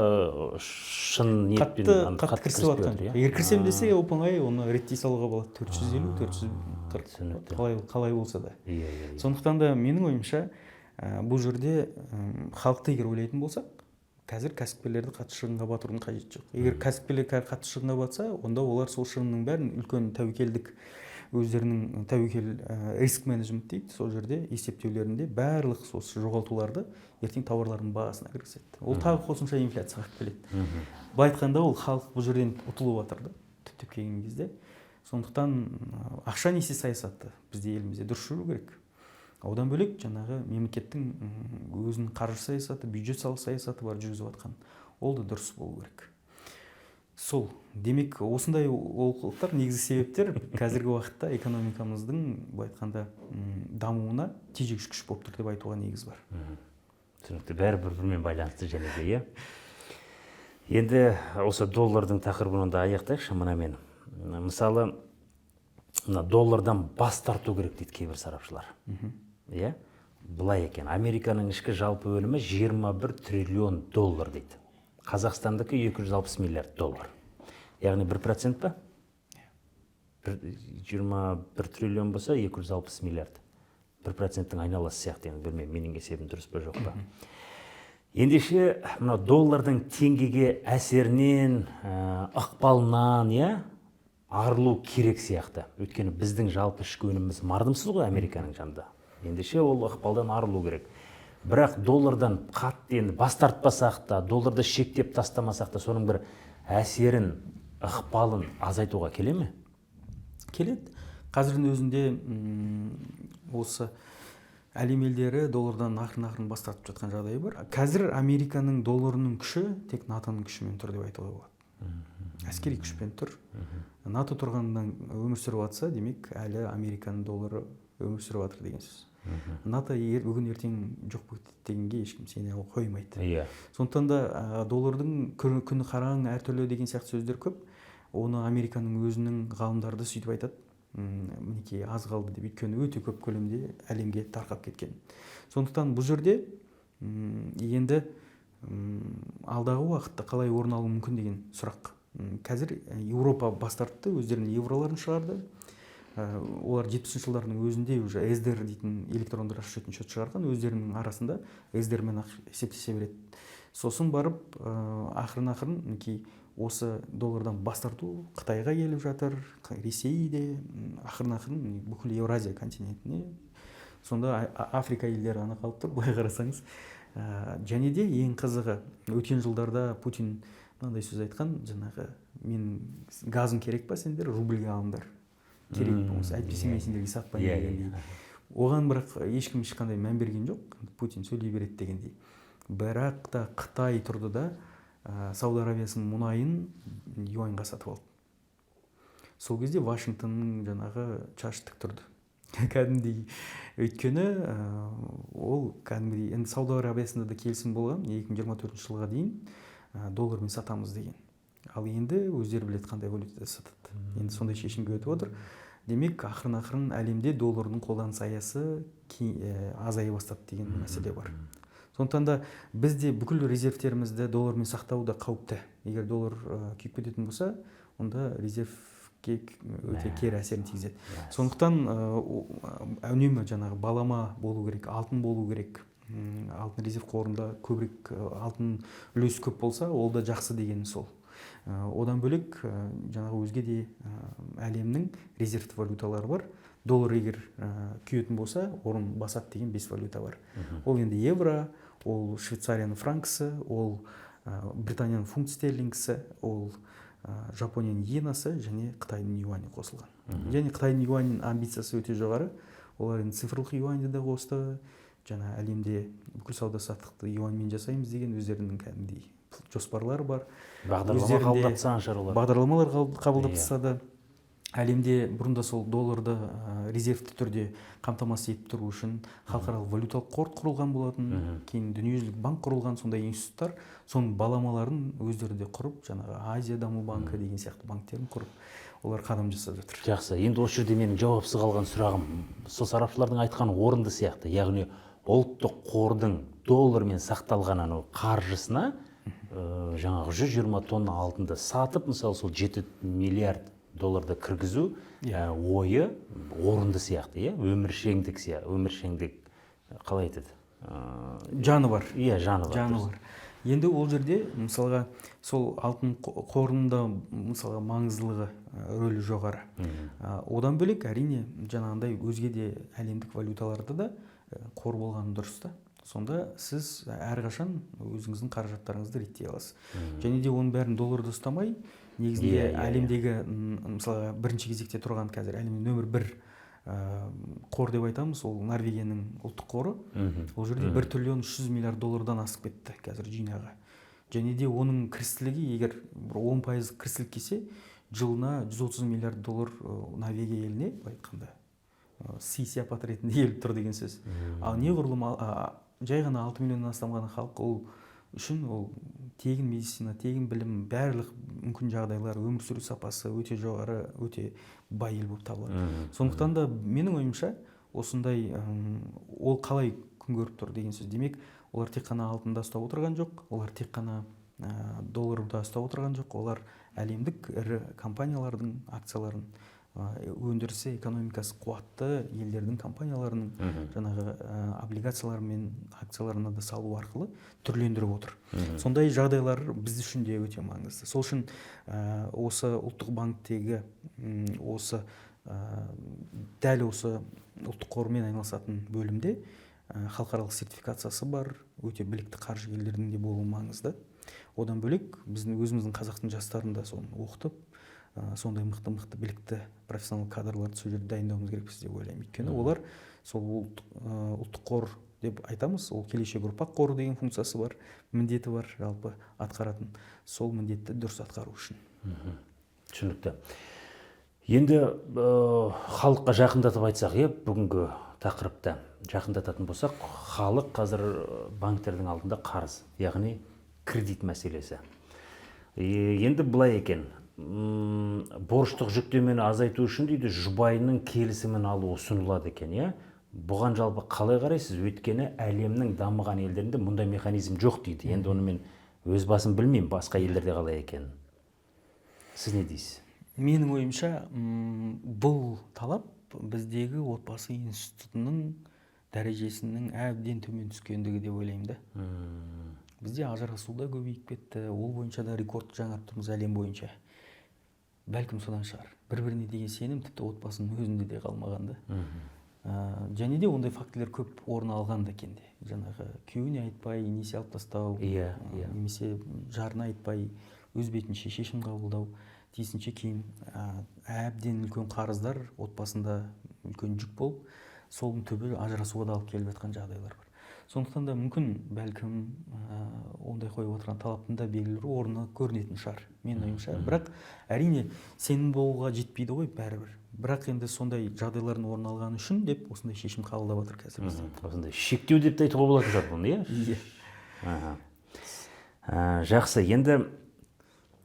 шын ниетпен қатты кірісіп кіріспей жатқан отыр, жоқ. иә? Егер кірісемін десе, оп оңай оны реттей салуға болады. 450, 440, Түсінікті. қалай болса да. Иә, иә, иә. Сондықтан да менің ойымша, бұл жерде халықты егер ойлайтын болсақ, қазір кәсіпкерлерді қатты шығынға батырудың қажеті жоқ. Егер кәсіпкерлер қазір қатты шығынға батса, онда олар сол шығынның бәрін үлкен тәуекелдік, өздерінің тәуекел, риск менеджмент дейді, сол жерде есептеулерінде барлық сол жоғалтуларды ертең тауарлардың бағасына кіргізеді. Ол тағы қосымша инфляцияға алып келеді. Былай айтқанда, ол халық бұл жерден ұтылып жатыр да, түптеп келген кезде. Сондықтан ақша несие саясаты бізде елімізде дұрыс жүру керек. Одан бөлек жаңағы мемлекеттің өзінің қаржы саясаты, бюджет салық саясаты бар жүргізіп жатқан. Ол да дұрыс болу керек. Сол, демек, осындай олқылықтар, негізгі себептер қазіргі уақытта экономикамыздың, былай айтқанда, дамуына тежегіш күш болып тұр деп айтуға негіз бар. Түсінікті, бәрі бір-бірімен байланысты және де, иә. Енді осы доллардың тақырыбын онда аяқтайықшы мынамен. Мысалы, мына доллардан бас тарту керек дейді кейбір сарапшылар. Иә? Былай екен, Американың ішкі жалпы өнімі 21 триллион доллар дейді. Қазақстандікі 260 миллиард доллар. Яғни 1% па? 21 триллион болса 260 миллиард. 1%-тің айналасы сияқты, енді білмеймін, менің есебім дұрыс па, жоқ па. Ендеше мына доллардың теңгеге әсерінен, ықпалынан, иә, арылу керек сияқты. Өйткені біздің жалпы ішкі өніміміз мардымсыз ғой Американың жанында. Ендеше ол ықпалдан арылу керек. Бірақ доллардан қатты енді бас тартпасақ та, долларды шектеп тастамасақ та, соның бір әсерін, ықпалын азайтуға келе ме? Келеді. Қазірдің өзінде осы әлем елдері доллардан ақырын-ақырын бас тартып жатқан жағдайы бар. Қазір Американың долларының күші тек НАТО-ның күшімен тұр деп айтуға болады. Әскери күшпен тұр. НАТО тұрғаннан өмір сүріп жатса, демек әлі Американың доллары өмір сүріп жатыр деген сөз. НАТО бүгін ертең жоқ болып кетеді дегенге ешкім сене қоймайды. Сондықтан да доллардың күні қараң, әртүрлі деген сияқты сөздер көп. Оны Американың өзінің ғалымдары да сөйтіп айтады. Мінекей аз қалды деп, өйткені өте көп көлемде әлемге тарқап кеткен. Сондықтан бұл жерде енді алдағы уақытта қалай орын алуы мүмкін деген сұрақ. Қазір Еуропа бас тартты, өздерінің евроларын шығарды. Олар 70-ші жылдардың өзінде уже СДР дейтін электронды расчетный счет шығарған, өздерінің арасында СДР-мен есептесе береді. Сосын барып ақырын-ақырын мінекей осы доллардан бас тарту Қытайға келіп жатыр, Ресейде, ақырын-ақырын бүкіл Еуразия континентіне, сонда Африка елдері ғана қалып тұр, былай қарасаңыз. Және де ең қызығы, өткен жылдарда Путин мынандай сөз айтқан, жаңағы мен газым керек па сендер, рубльге алыңдар, керек болмаса, әйтпесе мен сендерге сатпаймын дегендей. Оған бірақ ешкім ешқандай мән берген жоқ, Путин сөйлей береді дегендей. Бірақ та Қытай тұрды да Сауд Арабиясының мұнайын юаньға сатып алды. Сол кезде Вашингтонның жаңағы шашы тік тұрды кәдімгідей. Өйткені ол кәдімгідей енді Сауд Арабиясында да келісім болған, 2024 жылға дейін доллармен сатамыз деген. Ал енді өздері біледі қандай валютада сатады. Енді сондай шешімге өтіп отыр. Демек ақырын-ақырын әлемде доллардың қолданыс аясы азая бастады деген мәселе бар. Сондықтан да бізде бүкіл резервтерімізді доллармен сақтау да қауіпті. Егер доллар күйіп кететін болса, онда резервке өте кері әсерін тигізеді. Сондықтан үнемі жаңағы балама болу керек, алтын болу керек. Алтын резерв қорында көбірек алтын үлесі көп болса, ол да жақсы деген сол. Одан бөлек жаңағы өзге де әлемнің резервті валюталары бар. Доллар егер күйетін болса, орын басады деген 5 валюта бар. Ол енді евро, ол Швейцарияның франкісі, ол Британияның фунт стерлингісі, ол Жапонияның иенасы және Қытайдың юані қосылған. Және Қытайдың юанінің амбициясы өте жоғары. Олар енді цифрлық юаньді да қосты. Жаңа әлемде бүкіл сауда саттықты юаньмен жасаймыз деген өздерінің кәдімгідей жоспарлары бар. Бағдарлама Өздерінде қабылдап тастаған шығар олар. Бағдарламалар қабылдап тастады. Әлемде бұрында сол долларды резервті түрде қамтамасыз етіп тұру үшін халықаралық валюталық қор құрылған болатын, кейін дүниежүзілік банк құрылған, сондай институттар, соның баламаларын өздері де құрып, жаңағы Азия даму банкі деген сияқты банктерін құрып, олар қадам жасап жатыр. Жақсы, енді осы жерде менің жауапсыз қалған сұрағым, сол сарапшылардың айтқаны орынды сияқты, яғни ұлттық қордың доллармен сақталған анау қаржысына жаңағы 120 тонна алтынды сатып, мысалы, сол 7 миллиард долларды кіргізу ойы орынды сияқты, иә, өміршеңдік сияқты, өміршеңдік, қалай айтады? Жаны бар. Иә, жаны бар. Жаны бар. Енді ол жерде мысалға сол алтын қорының да мысалға маңыздылығы, рөлі жоғары. Одан бөлек әрине жаңағындай өзге де әлемдік валюталарда да қор болғаны дұрыс та. Сонда сіз әрқашан өзіңіздің қаражаттарыңызды реттей аласыз. Және де оның бәрін долларда ұстамай, негізінде әлемдегі, мысалға бірінші кезекте тұрған қазір әлемде нөмір бір қор деп айтамыз, ол Норвегияның ұлттық қоры. Ол жерде бір триллион үш жүз миллиард доллардан асып кетті қазір жинағы. Және де оның кірістілігі, егер бір 10% кірістілік келсе, жылына 130 миллиард доллар Норвегия еліне, былай айтқанда, сый сияпат ретінде келіп тұр деген сөз. Ал неғұрлым жай ғана 6 миллионнан астам ғана халық, ол үшін ол тегін медицина, тегін білім, барлық мүмкін жағдайлар, өмір сүру сапасы өте жоғары, өте бай ел болып табылады. Сондықтан да менің ойымша осындай, ол қалай күн көріп тұр деген сөз. Демек, олар тек қана алтында ұстап отырған жоқ, олар тек қана Долларда ұстап отырған жоқ. Олар әлемдік ірі компаниялардың акцияларын, өндірісі, экономикасы қуатты елдердің компанияларының жаңағы облигациялары мен акцияларына да салу арқылы түрлендіріп отыр. Сондай жағдайлар біз үшін де өте маңызды. Сол үшін осы ұлттық банктегі осы дәл осы ұлттық қормен айналысатын бөлімде халықаралық сертификациясы бар өте білікті қаржыгерлердің де болуы маңызды. Одан бөлек, біздің өзіміздің қазақтың жастарын да соны оқытып, сондай мықты мықты білікті профессионал кадрларды сол жерде дайындауымыз керекпіз деп ойлаймын. Өйткені олар сол ұлттық қор деп айтамыз, ол келешек ұрпақ қоры деген функциясы бар, міндеті бар жалпы атқаратын. Сол міндетті дұрыс атқару үшін. Түсінікті. Енді халыққа жақындатып айтсақ, иә, бүгінгі тақырыпты жақындататын болсақ, халық қазір банктердің алдында қарыз, яғни кредит мәселесі. Енді былай екен, борыштық жүктемені азайту үшін, дейді, жұбайының келісімін алу ұсынылады екен, иә. Бұған жалпы қалай қарайсыз? Өйткені әлемнің дамыған елдерінде мұндай механизм жоқ дейді. Енді оны мен өз басым білмеймін, басқа елдерде қалай екенін. Сіз не дейсіз? Менің ойымша, бұл талап біздегі отбасы институтының дәрежесінің әбден төмен түскендігі деп ойлаймын да. Бізде ажырасу да көбейіп кетті, ол бойынша да рекорд жаңартып тұрмыз әлем бойынша. Бәлкім, содан шығар. Бір біріне деген сенім тіпті отбасының өзінде де қалмаған да. Және де ондай фактілер көп орын алған да екен де. Жаңағы күйеуіне айтпай несие алып тастау, немесе жарына айтпай өз бетінше шешім қабылдау, тиісінше кейін әбден үлкен қарыздар отбасында үлкен жүк болып, соның түбі ажырасуға да алып келіп жатқан жағдайлар бар. Сондықтан да мүмкін, бәлкім, ондай қойып отырған талаптың да белгілі бір орны көрінетін шығар, менің ойымша. Бірақ әрине сенім болуға жетпейді ғой бәрібір. Бірақ енді сондай жағдайлардың орын алғаны үшін деп осындай шешім қабылдап жатыр қазір бізде. Осындай шектеу деп те айтуға болатын шығар бұны, иә? Иә. Жақсы, енді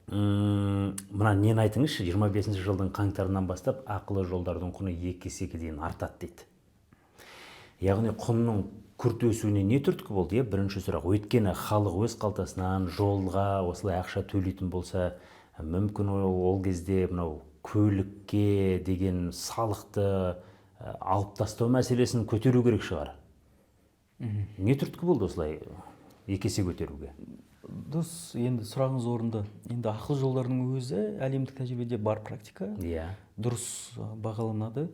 мына нені айтыңызшы, 25 жылдың қаңтарынан бастап ақылы жолдардың құны 2 есеге дейін артады дейді. Яғни құнның күрт өсуіне не түрткі болды, иә? Бірінші сұрақ. Өйткені халық өз қалтасынан жолға осылай ақша төлейтін болса, мүмкін ол кезде мынау көлікке деген салықты алып тастау мәселесін көтеру керек шығар. Не түрткі болды осылай 2 есе көтеруге? Дос, енді сұрағыңыз орынды. Енді ақылы жолдардың өзі әлемдік тәжірибеде бар практика. Дұрыс бағаланады.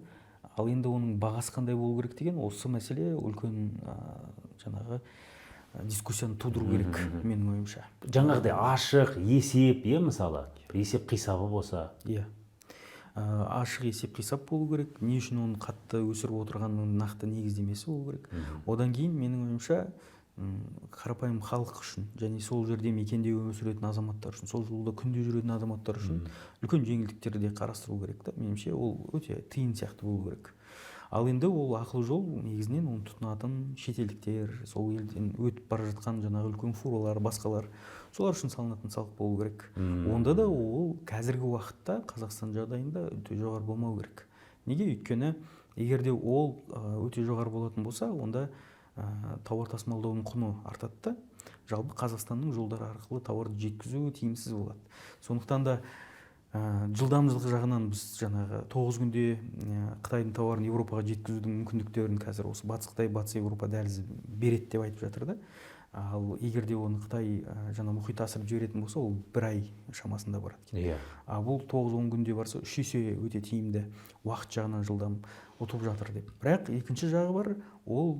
Ал енді оның бағасы қандай болу керек деген осы мәселе үлкен жаңағы дискуссияны тудыру керек, менің ойымша. Жаңағыдай ашық есеп, иә, мысалы, бір есеп қисабы болса. Иә. Ашық есеп қисап болу керек. Не үшін оны қатты өсіріп отырғанның нақты негіздемесі болу керек. Одан кейін, менің ойымша, қарапайым халық үшін және сол жерде мекенде өмір сүретін азаматтар үшін, сол жолда күнде жүретін азаматтар үшін үлкен жеңілдіктерді де қарастыру керек та. Меніңше, ол өте тиын сияқты болу керек. Ал енді ол ақылы жол негізінен оны тұтынатын шетелдіктер, сол елден өтіп бара жатқан жаңағы үлкен фуралар, басқалар, солар үшін салынатын салық болу керек. Онда да ол қазіргі уақытта Қазақстан жағдайында өте жоғары болмау керек. Неге? Өйткені егер де ол өте жоғары болатын болса, онда тауар тасымалдаудың құны артады да, жалпы Қазақстанның жолдары арқылы тауарды жеткізу тиімсіз болады. Сондықтан да жылдамдылық жағынан біз жаңағы 9 күнде Қытайдың тауарын Еуропаға жеткізудің мүмкіндіктерін қазір осы Батыс Қытай, Батыс Еуропа дәлізі береді деп айтып жатыр да. Ал егер де оны Қытай жаңа мұхит асырып жіберетін болса, ол бір ай шамасында барады екен. А бұл 9-10 күнде барса, үш есе өте тиімді, уақыт жағынан жылдам, ұтып жатыр деп. Бірақ екінші жағы бар, ол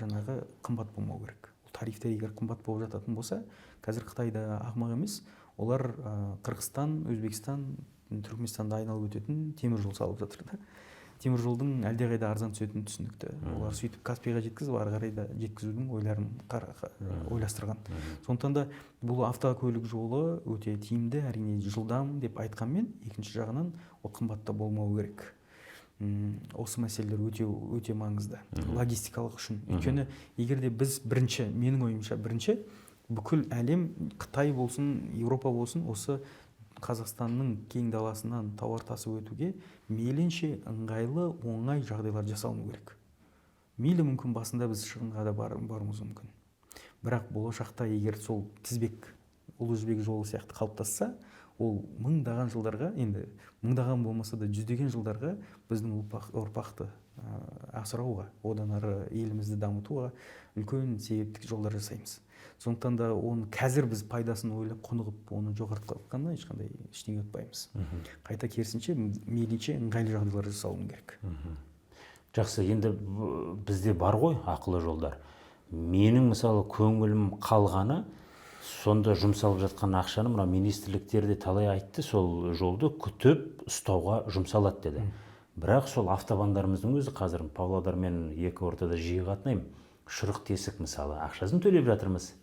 жаңағы қымбат болмау керек. Ол тарифтер егер қымбат болып жататын болса, қазір Қытайда ақымақ емес, олар Қырғызстан, Өзбекстан, Түркменстанды айналып өтетін темір жол салып жатыр да. Темір жолдың әлдеқайда арзан түсетіні түсінікті. Олар сөйтіп Каспийға жеткізіп, ары қарай да жеткізудің ойларын ойластырған. Сондықтан да бұл автокөлік жолы өте тиімді, әрине, жылдам деп айтқанмен, екінші жағынан ол қымбат та болмау керек. Осы мәселелер өте өте маңызды логистикалық үшін. Өйткені егер де біз бірінші, менің ойымша, бірінші бүкіл әлем, Қытай болсын, Еуропа болсын, осы Қазақстанның кең даласынан тауар тасып өтуге мейлінше ыңғайлы, оңай жағдайлар жасалыну керек. Мейлі, мүмкін, басында біз шығынға да баруымыз мүмкін, бірақ болашақта егер сол тізбек Ұлы Жібек жолы сияқты қалыптасса, ол мыңдаған жылдарға, енді мыңдаған болмаса да жүздеген жылдарға біздің ұрпақты асырауға, одан ары елімізді дамытуға үлкен себептік жолдар жасаймыз. Сондықтан да оны қазір біз пайдасын ойлап, құнығып, оны жоғалтқаннан ешқандай ештеңе ұтпаймыз. Қайта керісінше, мейлінше ыңғайлы жағдайлар жасауымыз керек. Жақсы, енді бізде бар ғой ақылы жолдар. Менің мысалы көңілім қалғаны, сонда жұмсалып жатқан ақшаны мына министрліктер де талай айтты, сол жолды күтіп ұстауға жұмсалады деді. Бірақ сол автобандарымыздың өзі қазір Павлодармен екі ортада жиі қатынаймын. Шұрық тесік мысалы, ақшасын төлеп жатырмыз.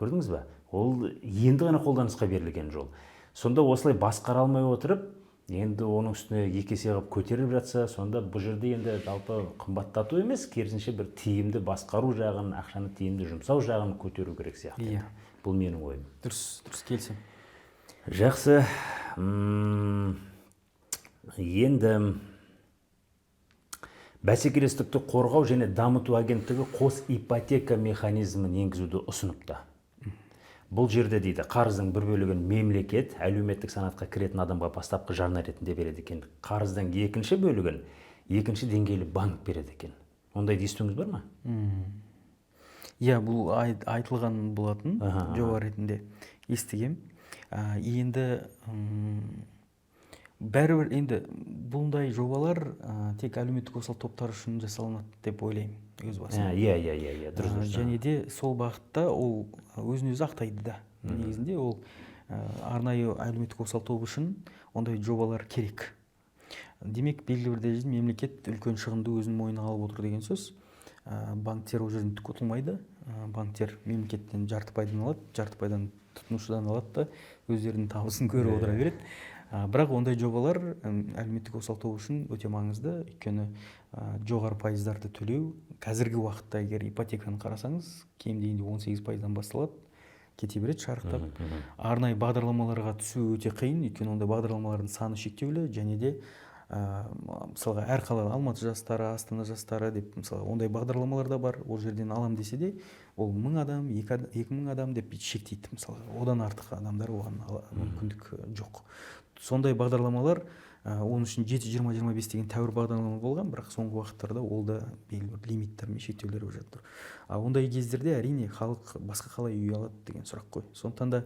Көрдіңіз ба? Ол енді ғана қолданысқа берілген жол. Сонда осылай басқара алмай отырып, енді оның үстіне екі есе қылып көтеріліп жатса, сонда бұл жерде енді жалпы қымбаттату емес, керісінше бір тиімді басқару жағын, ақшаны тиімді жұмсау жағын көтеру керек сияқты. Иә. Бұл менің ойым. Дұрыс, дұрыс, келісемін. Жақсы. Енді бәсекелестікті қорғау және дамыту агенттігі қос ипотека механизмін енгізуді ұсыныпты. Бұл жерде дейді, қарыздың бір бөлігін мемлекет әлеуметтік санатқа кіретін адамға бастапқы жарна ретінде береді екен. Қарыздың екінші бөлігін екінші деңгейлі банк береді екен. Ондайды естуіңіз бар ма? Иә, бұл айтылған болатын, жоба ретінде естігем. Енді бәрібір енді бұндай жобалар тек әлеуметтік осал топтар үшін жасалынады деп ойлаймын өз басым. Иә, иә, иә, иә, дұрыс, дұрыс. Және де сол бағытта ол өзін өзі ақтайды да. Негізінде ол арнайы әлеуметтік осал топ үшін ондай жобалар керек. Демек, белгілі бір дәрежеде мемлекет үлкен шығынды өзінің мойнына алып отыр деген сөз. Банктер ол жерден түк ұтылмайды. Банктер мемлекеттен жарты пайдан алады, жарты пайдан тұтынушыдан алады да өздерінің табысын көріп отыра береді. Бірақ ондай жобалар әлеуметтік осал топ үшін өте маңызды, өйткені жоғары пайыздарды төлеу қазіргі уақытта, егер ипотеканы қарасаңыз, кем дегенде 18%-дан басталады, кете береді шарықтап. Арнайы бағдарламаларға түсу өте қиын, өйткені ондай бағдарламалардың саны шектеулі, және де мысалға әр қалада Алматы жастары, Астана жастары деп мысалға ондай бағдарламалар да бар. Ол жерден алам десе де, ол 1000 адам, 2000 адам деп шектейді мысалға. Одан артық адамдар оған мүмкіндік жоқ. Сондай бағдарламалар, оның үшін жеті жиырма жиырма бес деген тәуір бағдарлама болған, бірақ соңғы уақыттарда ол да белгілі бір лимиттер мен шектеулер болып жатыр. А ондай кездерде әрине халық басқа қалай үй алады деген сұрақ қой. Сондықтан да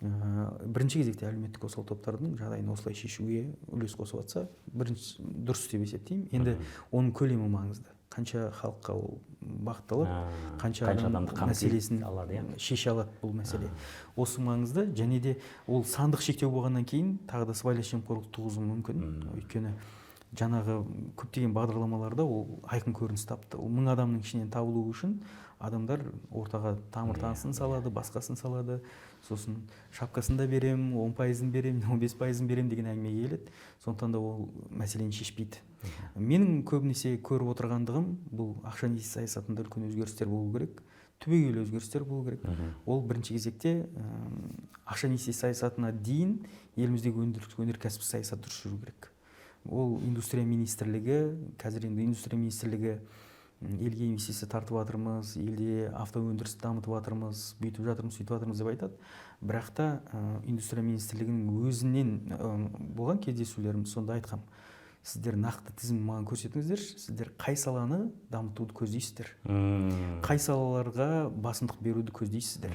бірінші кезекте әлеуметтік осал топтардың жағдайын осылай шешуге үлес қосып жатса, бірінші дұрыс деп есептеймін. Енді оның көлемі маңызды. Қанша халыққа ол бағытталады, қанша қанша адам адамды қамти мәселесін алады, иә? шеше алады бұл мәселе. Осы маңызды, және де ол сандық шектеу болғаннан кейін тағы да сыбайлас жемқорлық туғызуы мүмкін. Өйткені жаңағы көптеген бағдарламаларда ол айқын көрініс тапты. Ол 1000 адамның ішінен табылу үшін адамдар ортаға тамыр танысын салады, басқасын салады, сосын шапкасын да берем, 10%-ын берем, 15%-ын берем деген әңгіме келеді. Сондықтан да ол мәселені шешпейді. Менің көбінесе көріп отырғандығым, бұл ақша несие саясатында үлкен өзгерістер болу керек, түбегейлі өзгерістер болу керек. Ол бірінші кезекте ақша несие саясатына дейін еліміздегі өнеркәсіп саясаты дұрыс жүру керек. Ол индустрия министрлігі, қазір енді индустрия министрлігі елге инвестиция тартып жатырмыз, елде автоөндірісті дамытып жатырмыз, бүйтіп жатырмыз, сөйтіп жатырмыз деп айтады. Бірақ та индустрия министрлігінің өзінен болған кездесулерім сонда айтқам. Сіздер нақты тізім маған көрсетіңіздерші, сіздер қай саланы дамытуды көздейсіздер? Қай салаларға басымдық беруді көздейсіздер?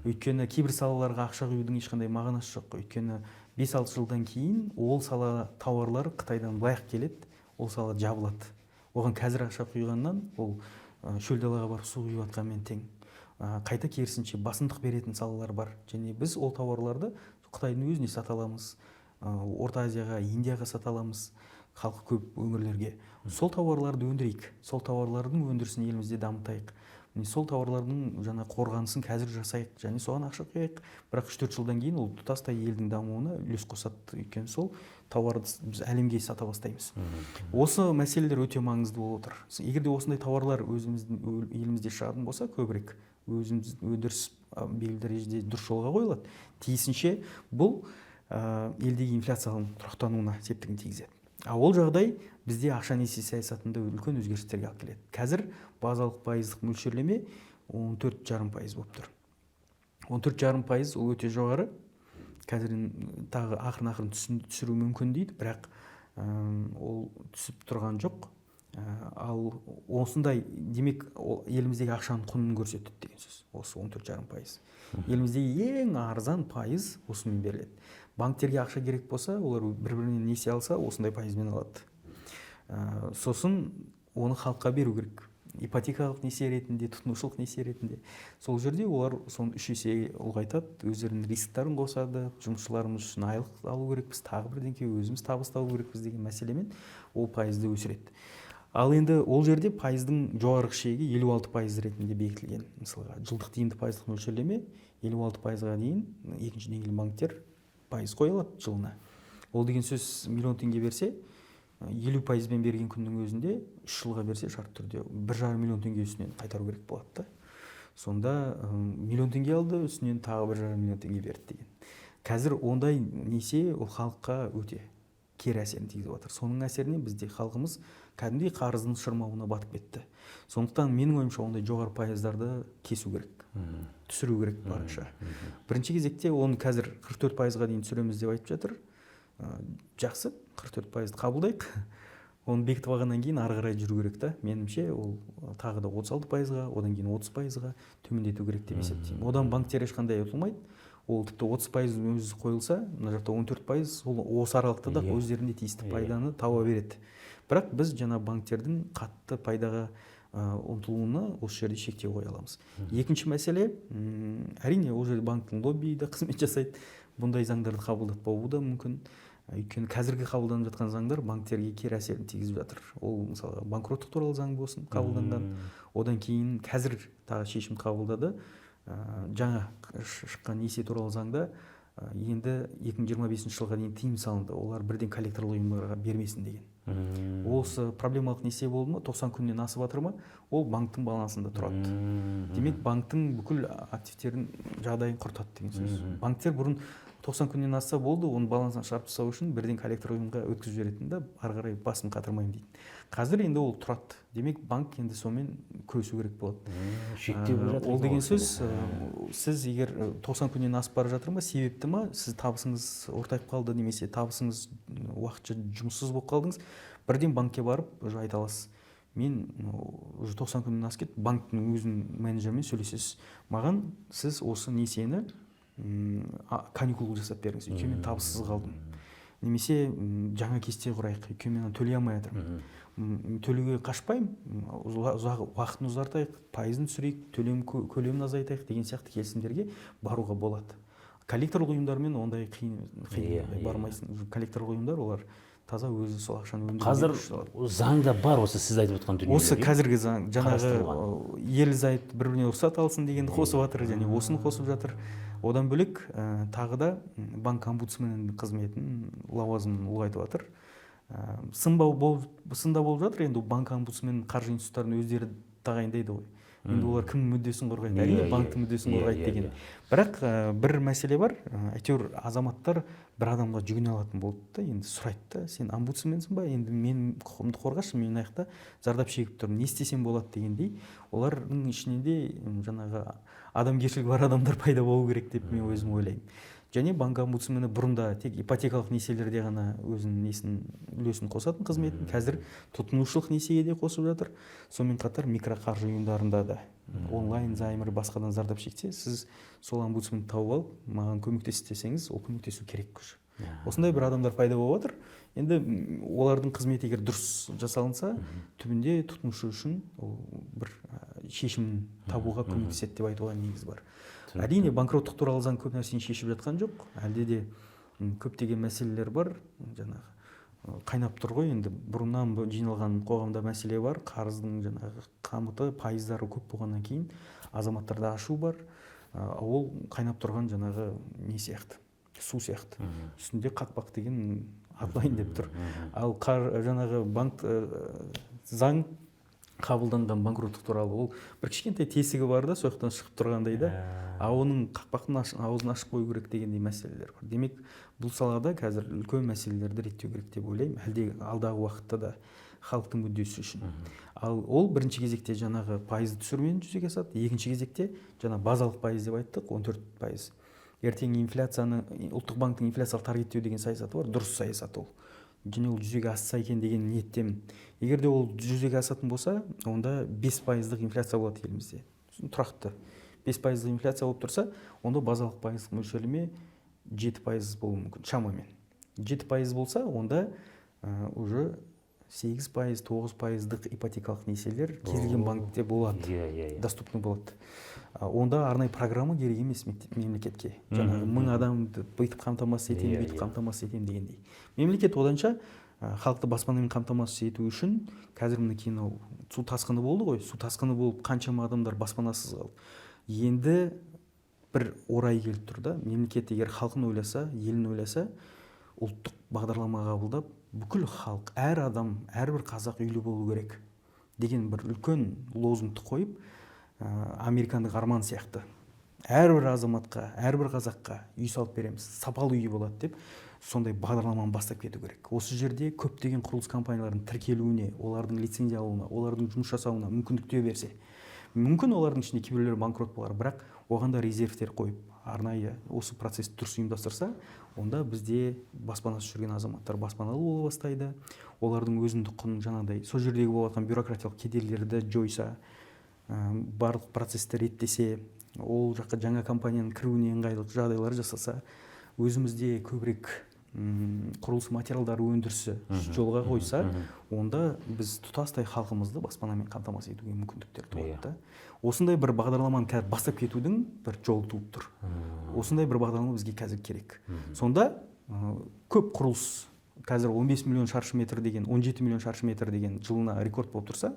Өйткені кейбір салаларға ақша құюдың ешқандай мағынасы жоқ. Өйткені бес-алты жылдан кейін ол сала тауарлар Қытайдан былай-ақ келеді, ол сала жабылады. Оған қазір ақша құйғаннан ол шөл далаға барып су құйып жатқанмен тең. Қайта керісінше басымдық беретін салалар бар. Және біз ол тауарларды Қытайдың өзіне сата аламыз, Орта Азияға, Индияға сата аламыз, халқы көп өңірлерге. Сол тауарларды өндірейік, сол тауарлардың өндірісін елімізде дамытайық. Міне сол тауарлардың жаңа қорғанысын қазір жасайық және соған ақша құяйық. Бірақ үш-төрт жылдан кейін ол тұтастай елдің дамуына үлес қосады. Өйткені сол тауарды біз әлемге сата бастаймыз. Осы мәселелер өте маңызды болып отыр. Егер де осындай тауарлар өзіміздің елімізде шығатын болса, көбірек өзіміз өндіріс белгілі дәрежеде дұрыс жолға қойылады. Тиісінше бұл елдегі инфляцияның тұрақтануына септігін тигізеді. А ол жағдай бізде ақша несие саясатында үлкен өзгерістерге алып келеді. Қазір базалық пайыздық мөлшерлеме он төрт жарым пайыз болып тұр. 14,5% ол өте жоғары. Қазір тағы ақырын-ақырын түсіру мүмкін дейді, бірақ ол түсіп тұрған жоқ. Ал осындай, демек, ол еліміздегі ақшаның құнын көрсетеді деген сөз. Осы 14,5%. Еліміздегі ең арзан пайыз осымен беріледі. Банктерге ақша керек болса, олар бір-бірінен несие алса, осындай пайызбен алады. Сосын оны халыққа беру керек. Ипотекалық несие ретінде, тұтынушылық несие ретінде. Сол жерде олар соны 3 есе ұлғайтады, өздерінің рисктарын қосады, жұмысшыларымыз үшін айлық алу керекпіз, тағы бірдеңке, өзіміз табыс табу керекпіз деген мәселемен ол пайызды өсіреді. Ал енді ол жерде пайыздың жоғарғы шегі 56% ретінде бекітілген. Мысалға, жылдық тиімді пайыздық мөлшерлеме 56%-ға дейін екінші деңгейлі банктер пайыз қоя алады жылына. Ол деген сөз, миллион теңге берсе, 50%-бен берген күннің өзінде 3 жылға берсе, шартты түрде 1,5 миллион теңге үстінен қайтару керек болады да. Сонда миллион теңге алды, үстінен тағы 1,5 миллион теңге берді деген. Қазір ондай несие ол халыққа өте кері әсерін тигізіп жатыр. Соның әсерінен бізде халқымыз кәдімгідей қарыздың шырмауына батып кетті. Сондықтан менің ойымша, ондай жоғары пайыздарды кесу керек, түсіру керек барынша. Бірінші кезекте оны қазір 44%-ға дейін түсіреміз деп айтып жатыр. Жақсы, 44%-ды қабылдайық. Оны бекітіп алғаннан кейін ары қарай жүру керек та. Меніңше, ол тағы да 36%-ға, одан кейін 30%-ға төмендету керек деп есептеймін. Одан банктер ешқандай ұтылмайды. Ол тіпті 30% өзі қойылса, мына жақта 14%, ол осы аралықта да өздеріне тиісті пайданы таба береді. Бірақ біз жаңа банктердің қатты пайдаға ұмтылуына осы жерде шектеу қоя аламыз. Екінші мәселе, әрине, ол жерде банктің лоббиі де қызмет жасайды. Бұндай заңдарды қабылдатпауы да мүмкін. Өйткені қазіргі қабылданып жатқан заңдар банктерге кері әсерін тигізіп жатыр. Ол, мысалға, банкроттық туралы заң болсын қабылданған. Одан кейін қазір тағы шешім қабылдады. Жаңа шыққан несие туралы заңда енді 2025 жылға дейін тыйым салынды. Олар бірден коллекторлық ұйымдарға бермесін деген. Осы проблемалық несие болды ма, 90 күннен асып жатыр ма, ол банктің балансында тұрады. Демек, банктің бүкіл активтерін, жағдайын құртады деген сөз. Банктер бұрын 90 күннен асса болды, оны баланстан шығарып тастау үшін бірден коллектор ұйымға өткізіп жіберетін да, ары қарай басын қатырмаймын дейтін. Қазір енді ол тұрады. Демек, банк енді сонымен күресу керек болады. Шектеу жатыр Ол екен деген ғой. сөз, сіз егер 90 күннен асып бара жатыр ма, себепті ма, сіз табысыңыз ортайып қалды немесе табысыңыз уақытша жұмыссыз болып қалдыңыз, бірден банкке барып уже айта аласыз: мен уже 90 күннен асып кетті. Банктің өзінің менеджерімен сөйлесесіз: маған сіз осы несиені каникул жасап беріңіз, өйткені мен табыссыз қалдым, немесе жаңа кесте құрайық, өйткені мен төлей алмай жатырмын. Төлеуге қашпаймын, ұзақ уақытын ұзартайық, пайызын түсірейік, төлем көлемін азайтайық деген сияқты келісімдерге баруға болады. Коллекторлық ұйымдармен ондай қиын, қиын, ондай бармайсың. Коллекторлық ұйымдар олар таза өзі сол ақшаны өндіруге Қазір күш салады. заңда бар осы сіз айтып отқан дүниелер, Осы иә? қазіргі заң жаңағы Қарастырылған. Ерлі зайыпты бір біріне рұқсат алсын дегенді қосып жатыр және осыны қосып жатыр. Одан бөлек тағы да банк омбудсменінің қызметін, лауазымын ұлғайтып жатыр. Сын да болып жатыр. Енді банк омбудсмен қаржы институттарын өздері тағайындайды ғой. Енді олар кімнің мүддесін қорғайды? Әрине, банктің мүддесін қорғайды деген. Бірақ бір мәселе бар, әйтеуір азаматтар бір адамға жүгіне алатын болды да, енді сұрайды да: сен омбудсменсің ба, енді менің құқығымды қорғашы, мен мына жақта зардап шегіп тұрмын, не істесем болады дегендей. Олардың ішінен де жаңағы адамгершілігі бар адамдар пайда болу керек деп мен өзім ойлаймын. Және банк омбудсмені бұрында тек ипотекалық несиелерде ғана өзінің несін, үлесін қосатын, қызметін, қазір тұтынушылық несиеге де қосып жатыр. Сонымен қатар микроқаржы ұйымдарында да онлайн займыр, басқадан зардап шексе, сіз сол омбудсменді тауып алып, маған көмектес десеңіз, ол көмектесу керек уже. Осындай бір адамдар пайда болып жатыр. Енді олардың қызметі егер дұрыс жасалынса, түбінде тұтынушы үшін ол бір шешім табуға көмектеседі деп айтуға негіз бар. Әрине, банкроттық туралы заң көп нәрсені шешіп жатқан жоқ. Әлде де көптеген мәселелер бар, жаңағы қайнап тұр ғой енді, бұрыннан жиналған қоғамда мәселе бар. Қарыздың жаңағы қамыты, пайыздары көп болғаннан кейін азаматтарда ашу бар. Ол қайнап тұрған жаңағы не сияқты, су сияқты, үстінде қатпақ деген атылайын деп тұр. Ал жаңағы банк заң қабылданған банкроттық туралы, ол бір кішкентай тесігі бар да, сол жақтан шығып тұрғандай да, а оның қақпақтың аузын ашып қою керек дегендей мәселелер бар. Демек, бұл салада қазір үлкен мәселелерді реттеу керек деп ойлаймын. Әлде алдағы уақытта да Халықтың мүддесі үшін. Ал ол бірінші кезекте жаңағы пайызды түсірумен жүзеге асады. Екінші кезекте жаңа базалық пайыз деп айттық, 14%. Ертең инфляцияны, Ұлттық банктің инфляциялық таргеттеу деген саясаты бар, дұрыс саясат ол, және ол жүзеге асса екен деген ниеттемін. Егер де ол жүзеге асатын болса, онда 5 пайыздық инфляция болады елімізде тұрақты. 5 пайыздық инфляция болып тұрса, онда базалық пайыздық мөлшерлеме 7% болуы мүмкін шамамен. 7% болса, онда уже 8%, 9 пайыздық ипотекалық несиелер кез келген банкте болады, иә иә иә доступный болады. Онда арнайы программа керек емес мемлекетке, жаңағы 1000 адамды бүйтіп қамтамасыз етемін, бүйтіп қамтамасыз етемін дегендей. Мемлекет оданша халықты баспанамен қамтамасыз ету үшін, қазір мінекей мынау су тасқыны болды ғой, су тасқыны болып, қаншама адамдар баспанасыз қалды. Енді бір орай келіп тұр да, мемлекет егер халқын ойласа, елін ойласа, ұлттық бағдарлама қабылдап, бүкіл халық, әр адам, әрбір қазақ үйлі болу керек деген бір үлкен лозунгты қойып, американдық арман сияқты, әрбір азаматқа, әрбір қазаққа үй салып береміз, сапалы үй болады деп, сондай бағдарламаны бастап кету керек. Осы жерде көптеген құрылыс компанияларының тіркелуіне, олардың лицензия алуына, олардың жұмыс жасауына мүмкіндіктер берсе, мүмкін, олардың ішінде кейбіреулері банкрот болар, бірақ оған да резервтер қойып, арнайы осы процессті дұрыс ұйымдастырса, онда бізде баспанасыз жүрген азаматтар баспаналы бола бастайды. Олардың өзіндік құнын, жаңағыдай сол жердегі болып жатқан бюрократиялық кедергілерді жойса, барлық процессті реттесе, ол жаққа жаңа компанияның кіруіне ыңғайлы жағдайлар жасаса, өзімізде көбірек құрылыс материалдары өндірісі жолға қойса, онда біз тұтастай халқымызды баспанамен қамтамасыз етуге мүмкіндіктер туады да. Осындай бір бағдарламаны қазір бастап кетудің бір жолы туып тұр. Осындай бір бағдарлама бізге қазір керек. Сонда көп құрылыс, қазір 15 миллион шаршы метр деген, 17 миллион шаршы метр деген жылына рекорд болып тұрса,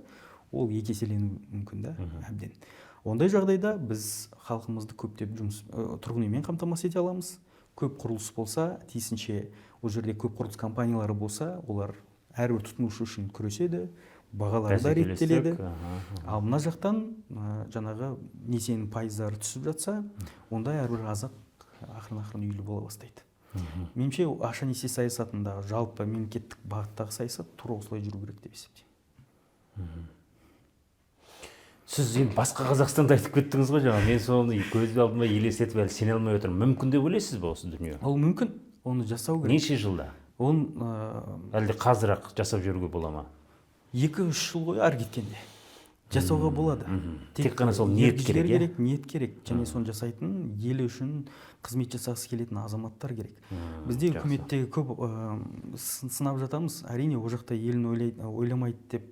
ол екі еселенуі мүмкін да әбден. Ондай жағдайда біз халқымызды көптеп жұмыс, тұрғын үймен қамтамасыз ете аламыз. Көп құрылыс болса, тиісінше ол жерде көп құрылыс компаниялары болса, олар әрбір тұтынушы үшін күреседі, бағалары да реттеледі. Ал мына жақтан жаңағы несиенің пайыздары түсіп жатса, онда әрбір қазақ ақырын ақырын үйлі бола бастайды. Меніңше, ақша несие саясатындағы, жалпы мемлекеттік бағыттағы саясат тура осылай жүру керек деп есептеймін. Сіз енді басқа Қазақстанды айтып кеттіңіз ғой жаңа. Мен соны көз алдыма елестетіп, әлі сене алмай отырмын. Мүмкін деп ойлайсыз ба осы дүние? Ол мүмкін, оны жасау керек. Неше жылда? Оны Әлде қазір ақ жасап жіберуге бола ма? 2-3 жыл ғой ары кеткенде жасауға болады. Тек қана сол ниет ерік-жігер керек, иә? Керек, ниет керек және соны жасайтын, елі үшін қызмет жасағысы келетін азаматтар керек. Бізде үкіметтегі көп сынап жатамыз. Әрине, ол жақта елін ойламайды деп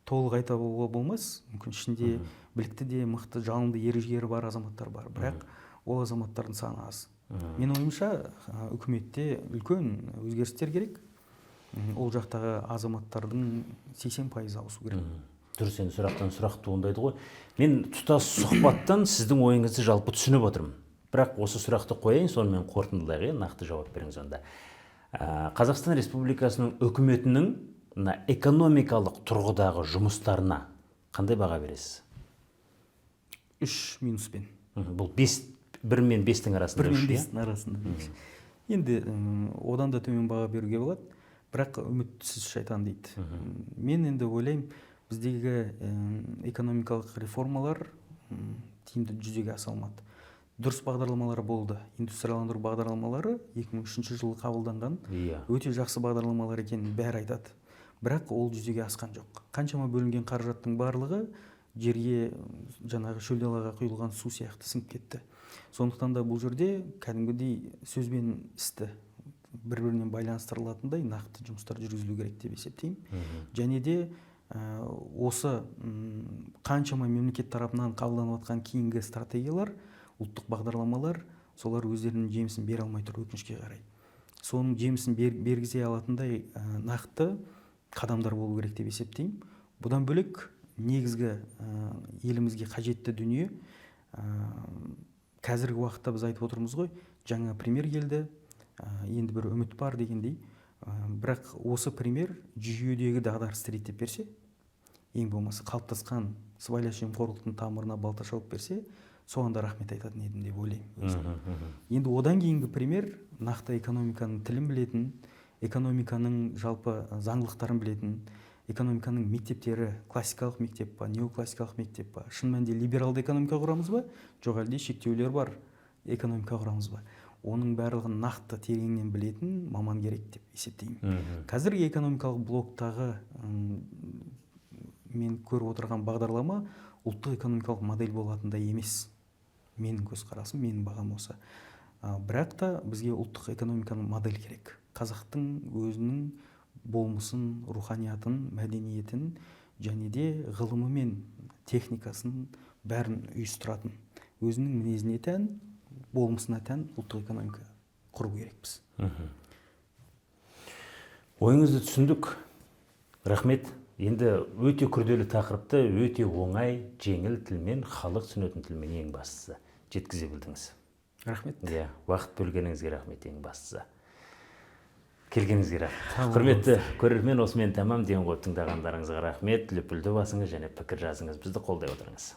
толық айта алуға болмас. Мүмкін, ішінде білікті де, мықты, жалынды, ер жігері бар азаматтар бар, бірақ ол азаматтардың саны аз. Менің ойымша, үкіметте үлкен өзгерістер керек. Ол жақтағы азаматтардың 80% ауысу керек. Дұрыс, енді сұрақтан сұрақ туындайды ғой. Мен тұтас сұхбаттан сіздің ойыңызды жалпы түсініп отырмын, бірақ осы сұрақты қояйын, сонымен қорытындылайық, иә, нақты жауап беріңіз онда. Қазақстан Республикасының үкіметінің мына экономикалық тұрғыдағы жұмыстарына қандай баға бересіз? Үш минуспен. Бұл бес, бір мен бестің арасында. Бір мен Үш, иә? бестің арасында. Енді одан да төмен баға беруге болады, бірақ үмітсіз шайтан дейді. Мен енді ойлаймын, біздегі экономикалық реформалар тиімді жүзеге аса алмады. Дұрыс бағдарламалар болды, индустрияландыру бағдарламалары 2003 жылы қабылданған, өте жақсы бағдарламалар екенін бәрі айтады, бірақ ол жүзеге асқан жоқ. Қаншама бөлінген қаражаттың барлығы жерге, жаңағы шөл далаға құйылған су сияқты сіңіп кетті. Сондықтан да бұл жерде кәдімгідей сөз бен істі бір бірінен байланыстырылатындай нақты жұмыстар жүргізілу керек деп есептеймін. Және де осы қаншама мемлекет тарапынан қабылданып жатқан кейінгі стратегиялар, ұлттық бағдарламалар, солар өздерінің жемісін бере алмай тұр, өкінішке қарай. Соның жемісін бергізе алатындай нақты қадамдар болу керек деп есептеймін. Бұдан бөлек, негізгі елімізге қажетті дүние, қазіргі уақытта біз айтып отырмыз ғой, жаңа премьер келді, енді бір үміт бар дегендей. Бірақ осы премьер жүйедегі дағдарысты реттеп берсе, ең болмаса қалыптасқан сыбайлас жемқорлықтың тамырына балта шауып берсе, соған да рахмет айтатын едім деп ойлаймын өзім. Енді одан кейінгі премьер нақты экономиканың тілін білетін, экономиканың жалпы заңдылықтарын білетін, Экономиканың мектептері, классикалық мектеп па, неоклассикалық мектеп па, шын мәнінде либералды экономика құрамыз ба, жоқ әлде шектеулер бар экономика құрамыз ба, оның барлығын нақты тереңнен білетін маман керек деп есептеймін. Қазіргі экономикалық блоктағы мен көріп отырған бағдарлама ұлттық экономикалық модель болатындай емес. Менің көзқарасым, менің бағам осы. Бірақ та бізге ұлттық экономиканың модель керек. Қазақтың өзінің болмысын, руханиятын, мәдениетін және де ғылымы мен техникасын бәрін ұйыстыратын, өзінің мінезіне тән, болмысына тән ұлттық экономика құру керекпіз. Ойыңызды түсіндік, рахмет. Енді өте күрделі тақырыпты өте оңай, жеңіл тілмен, халық түсінетін тілмен, ең бастысы, жеткізе білдіңіз. Рахмет. Иә, уақыт бөлгеніңізге рахмет, ең бастысы, келгеніңізге рахмет. Құрметті көрермен, осымен тәмам. Ден қойып тыңдағандарыңызға рахмет. Лүпілді басыңыз және пікір жазыңыз, бізді қолдай отырыңыз.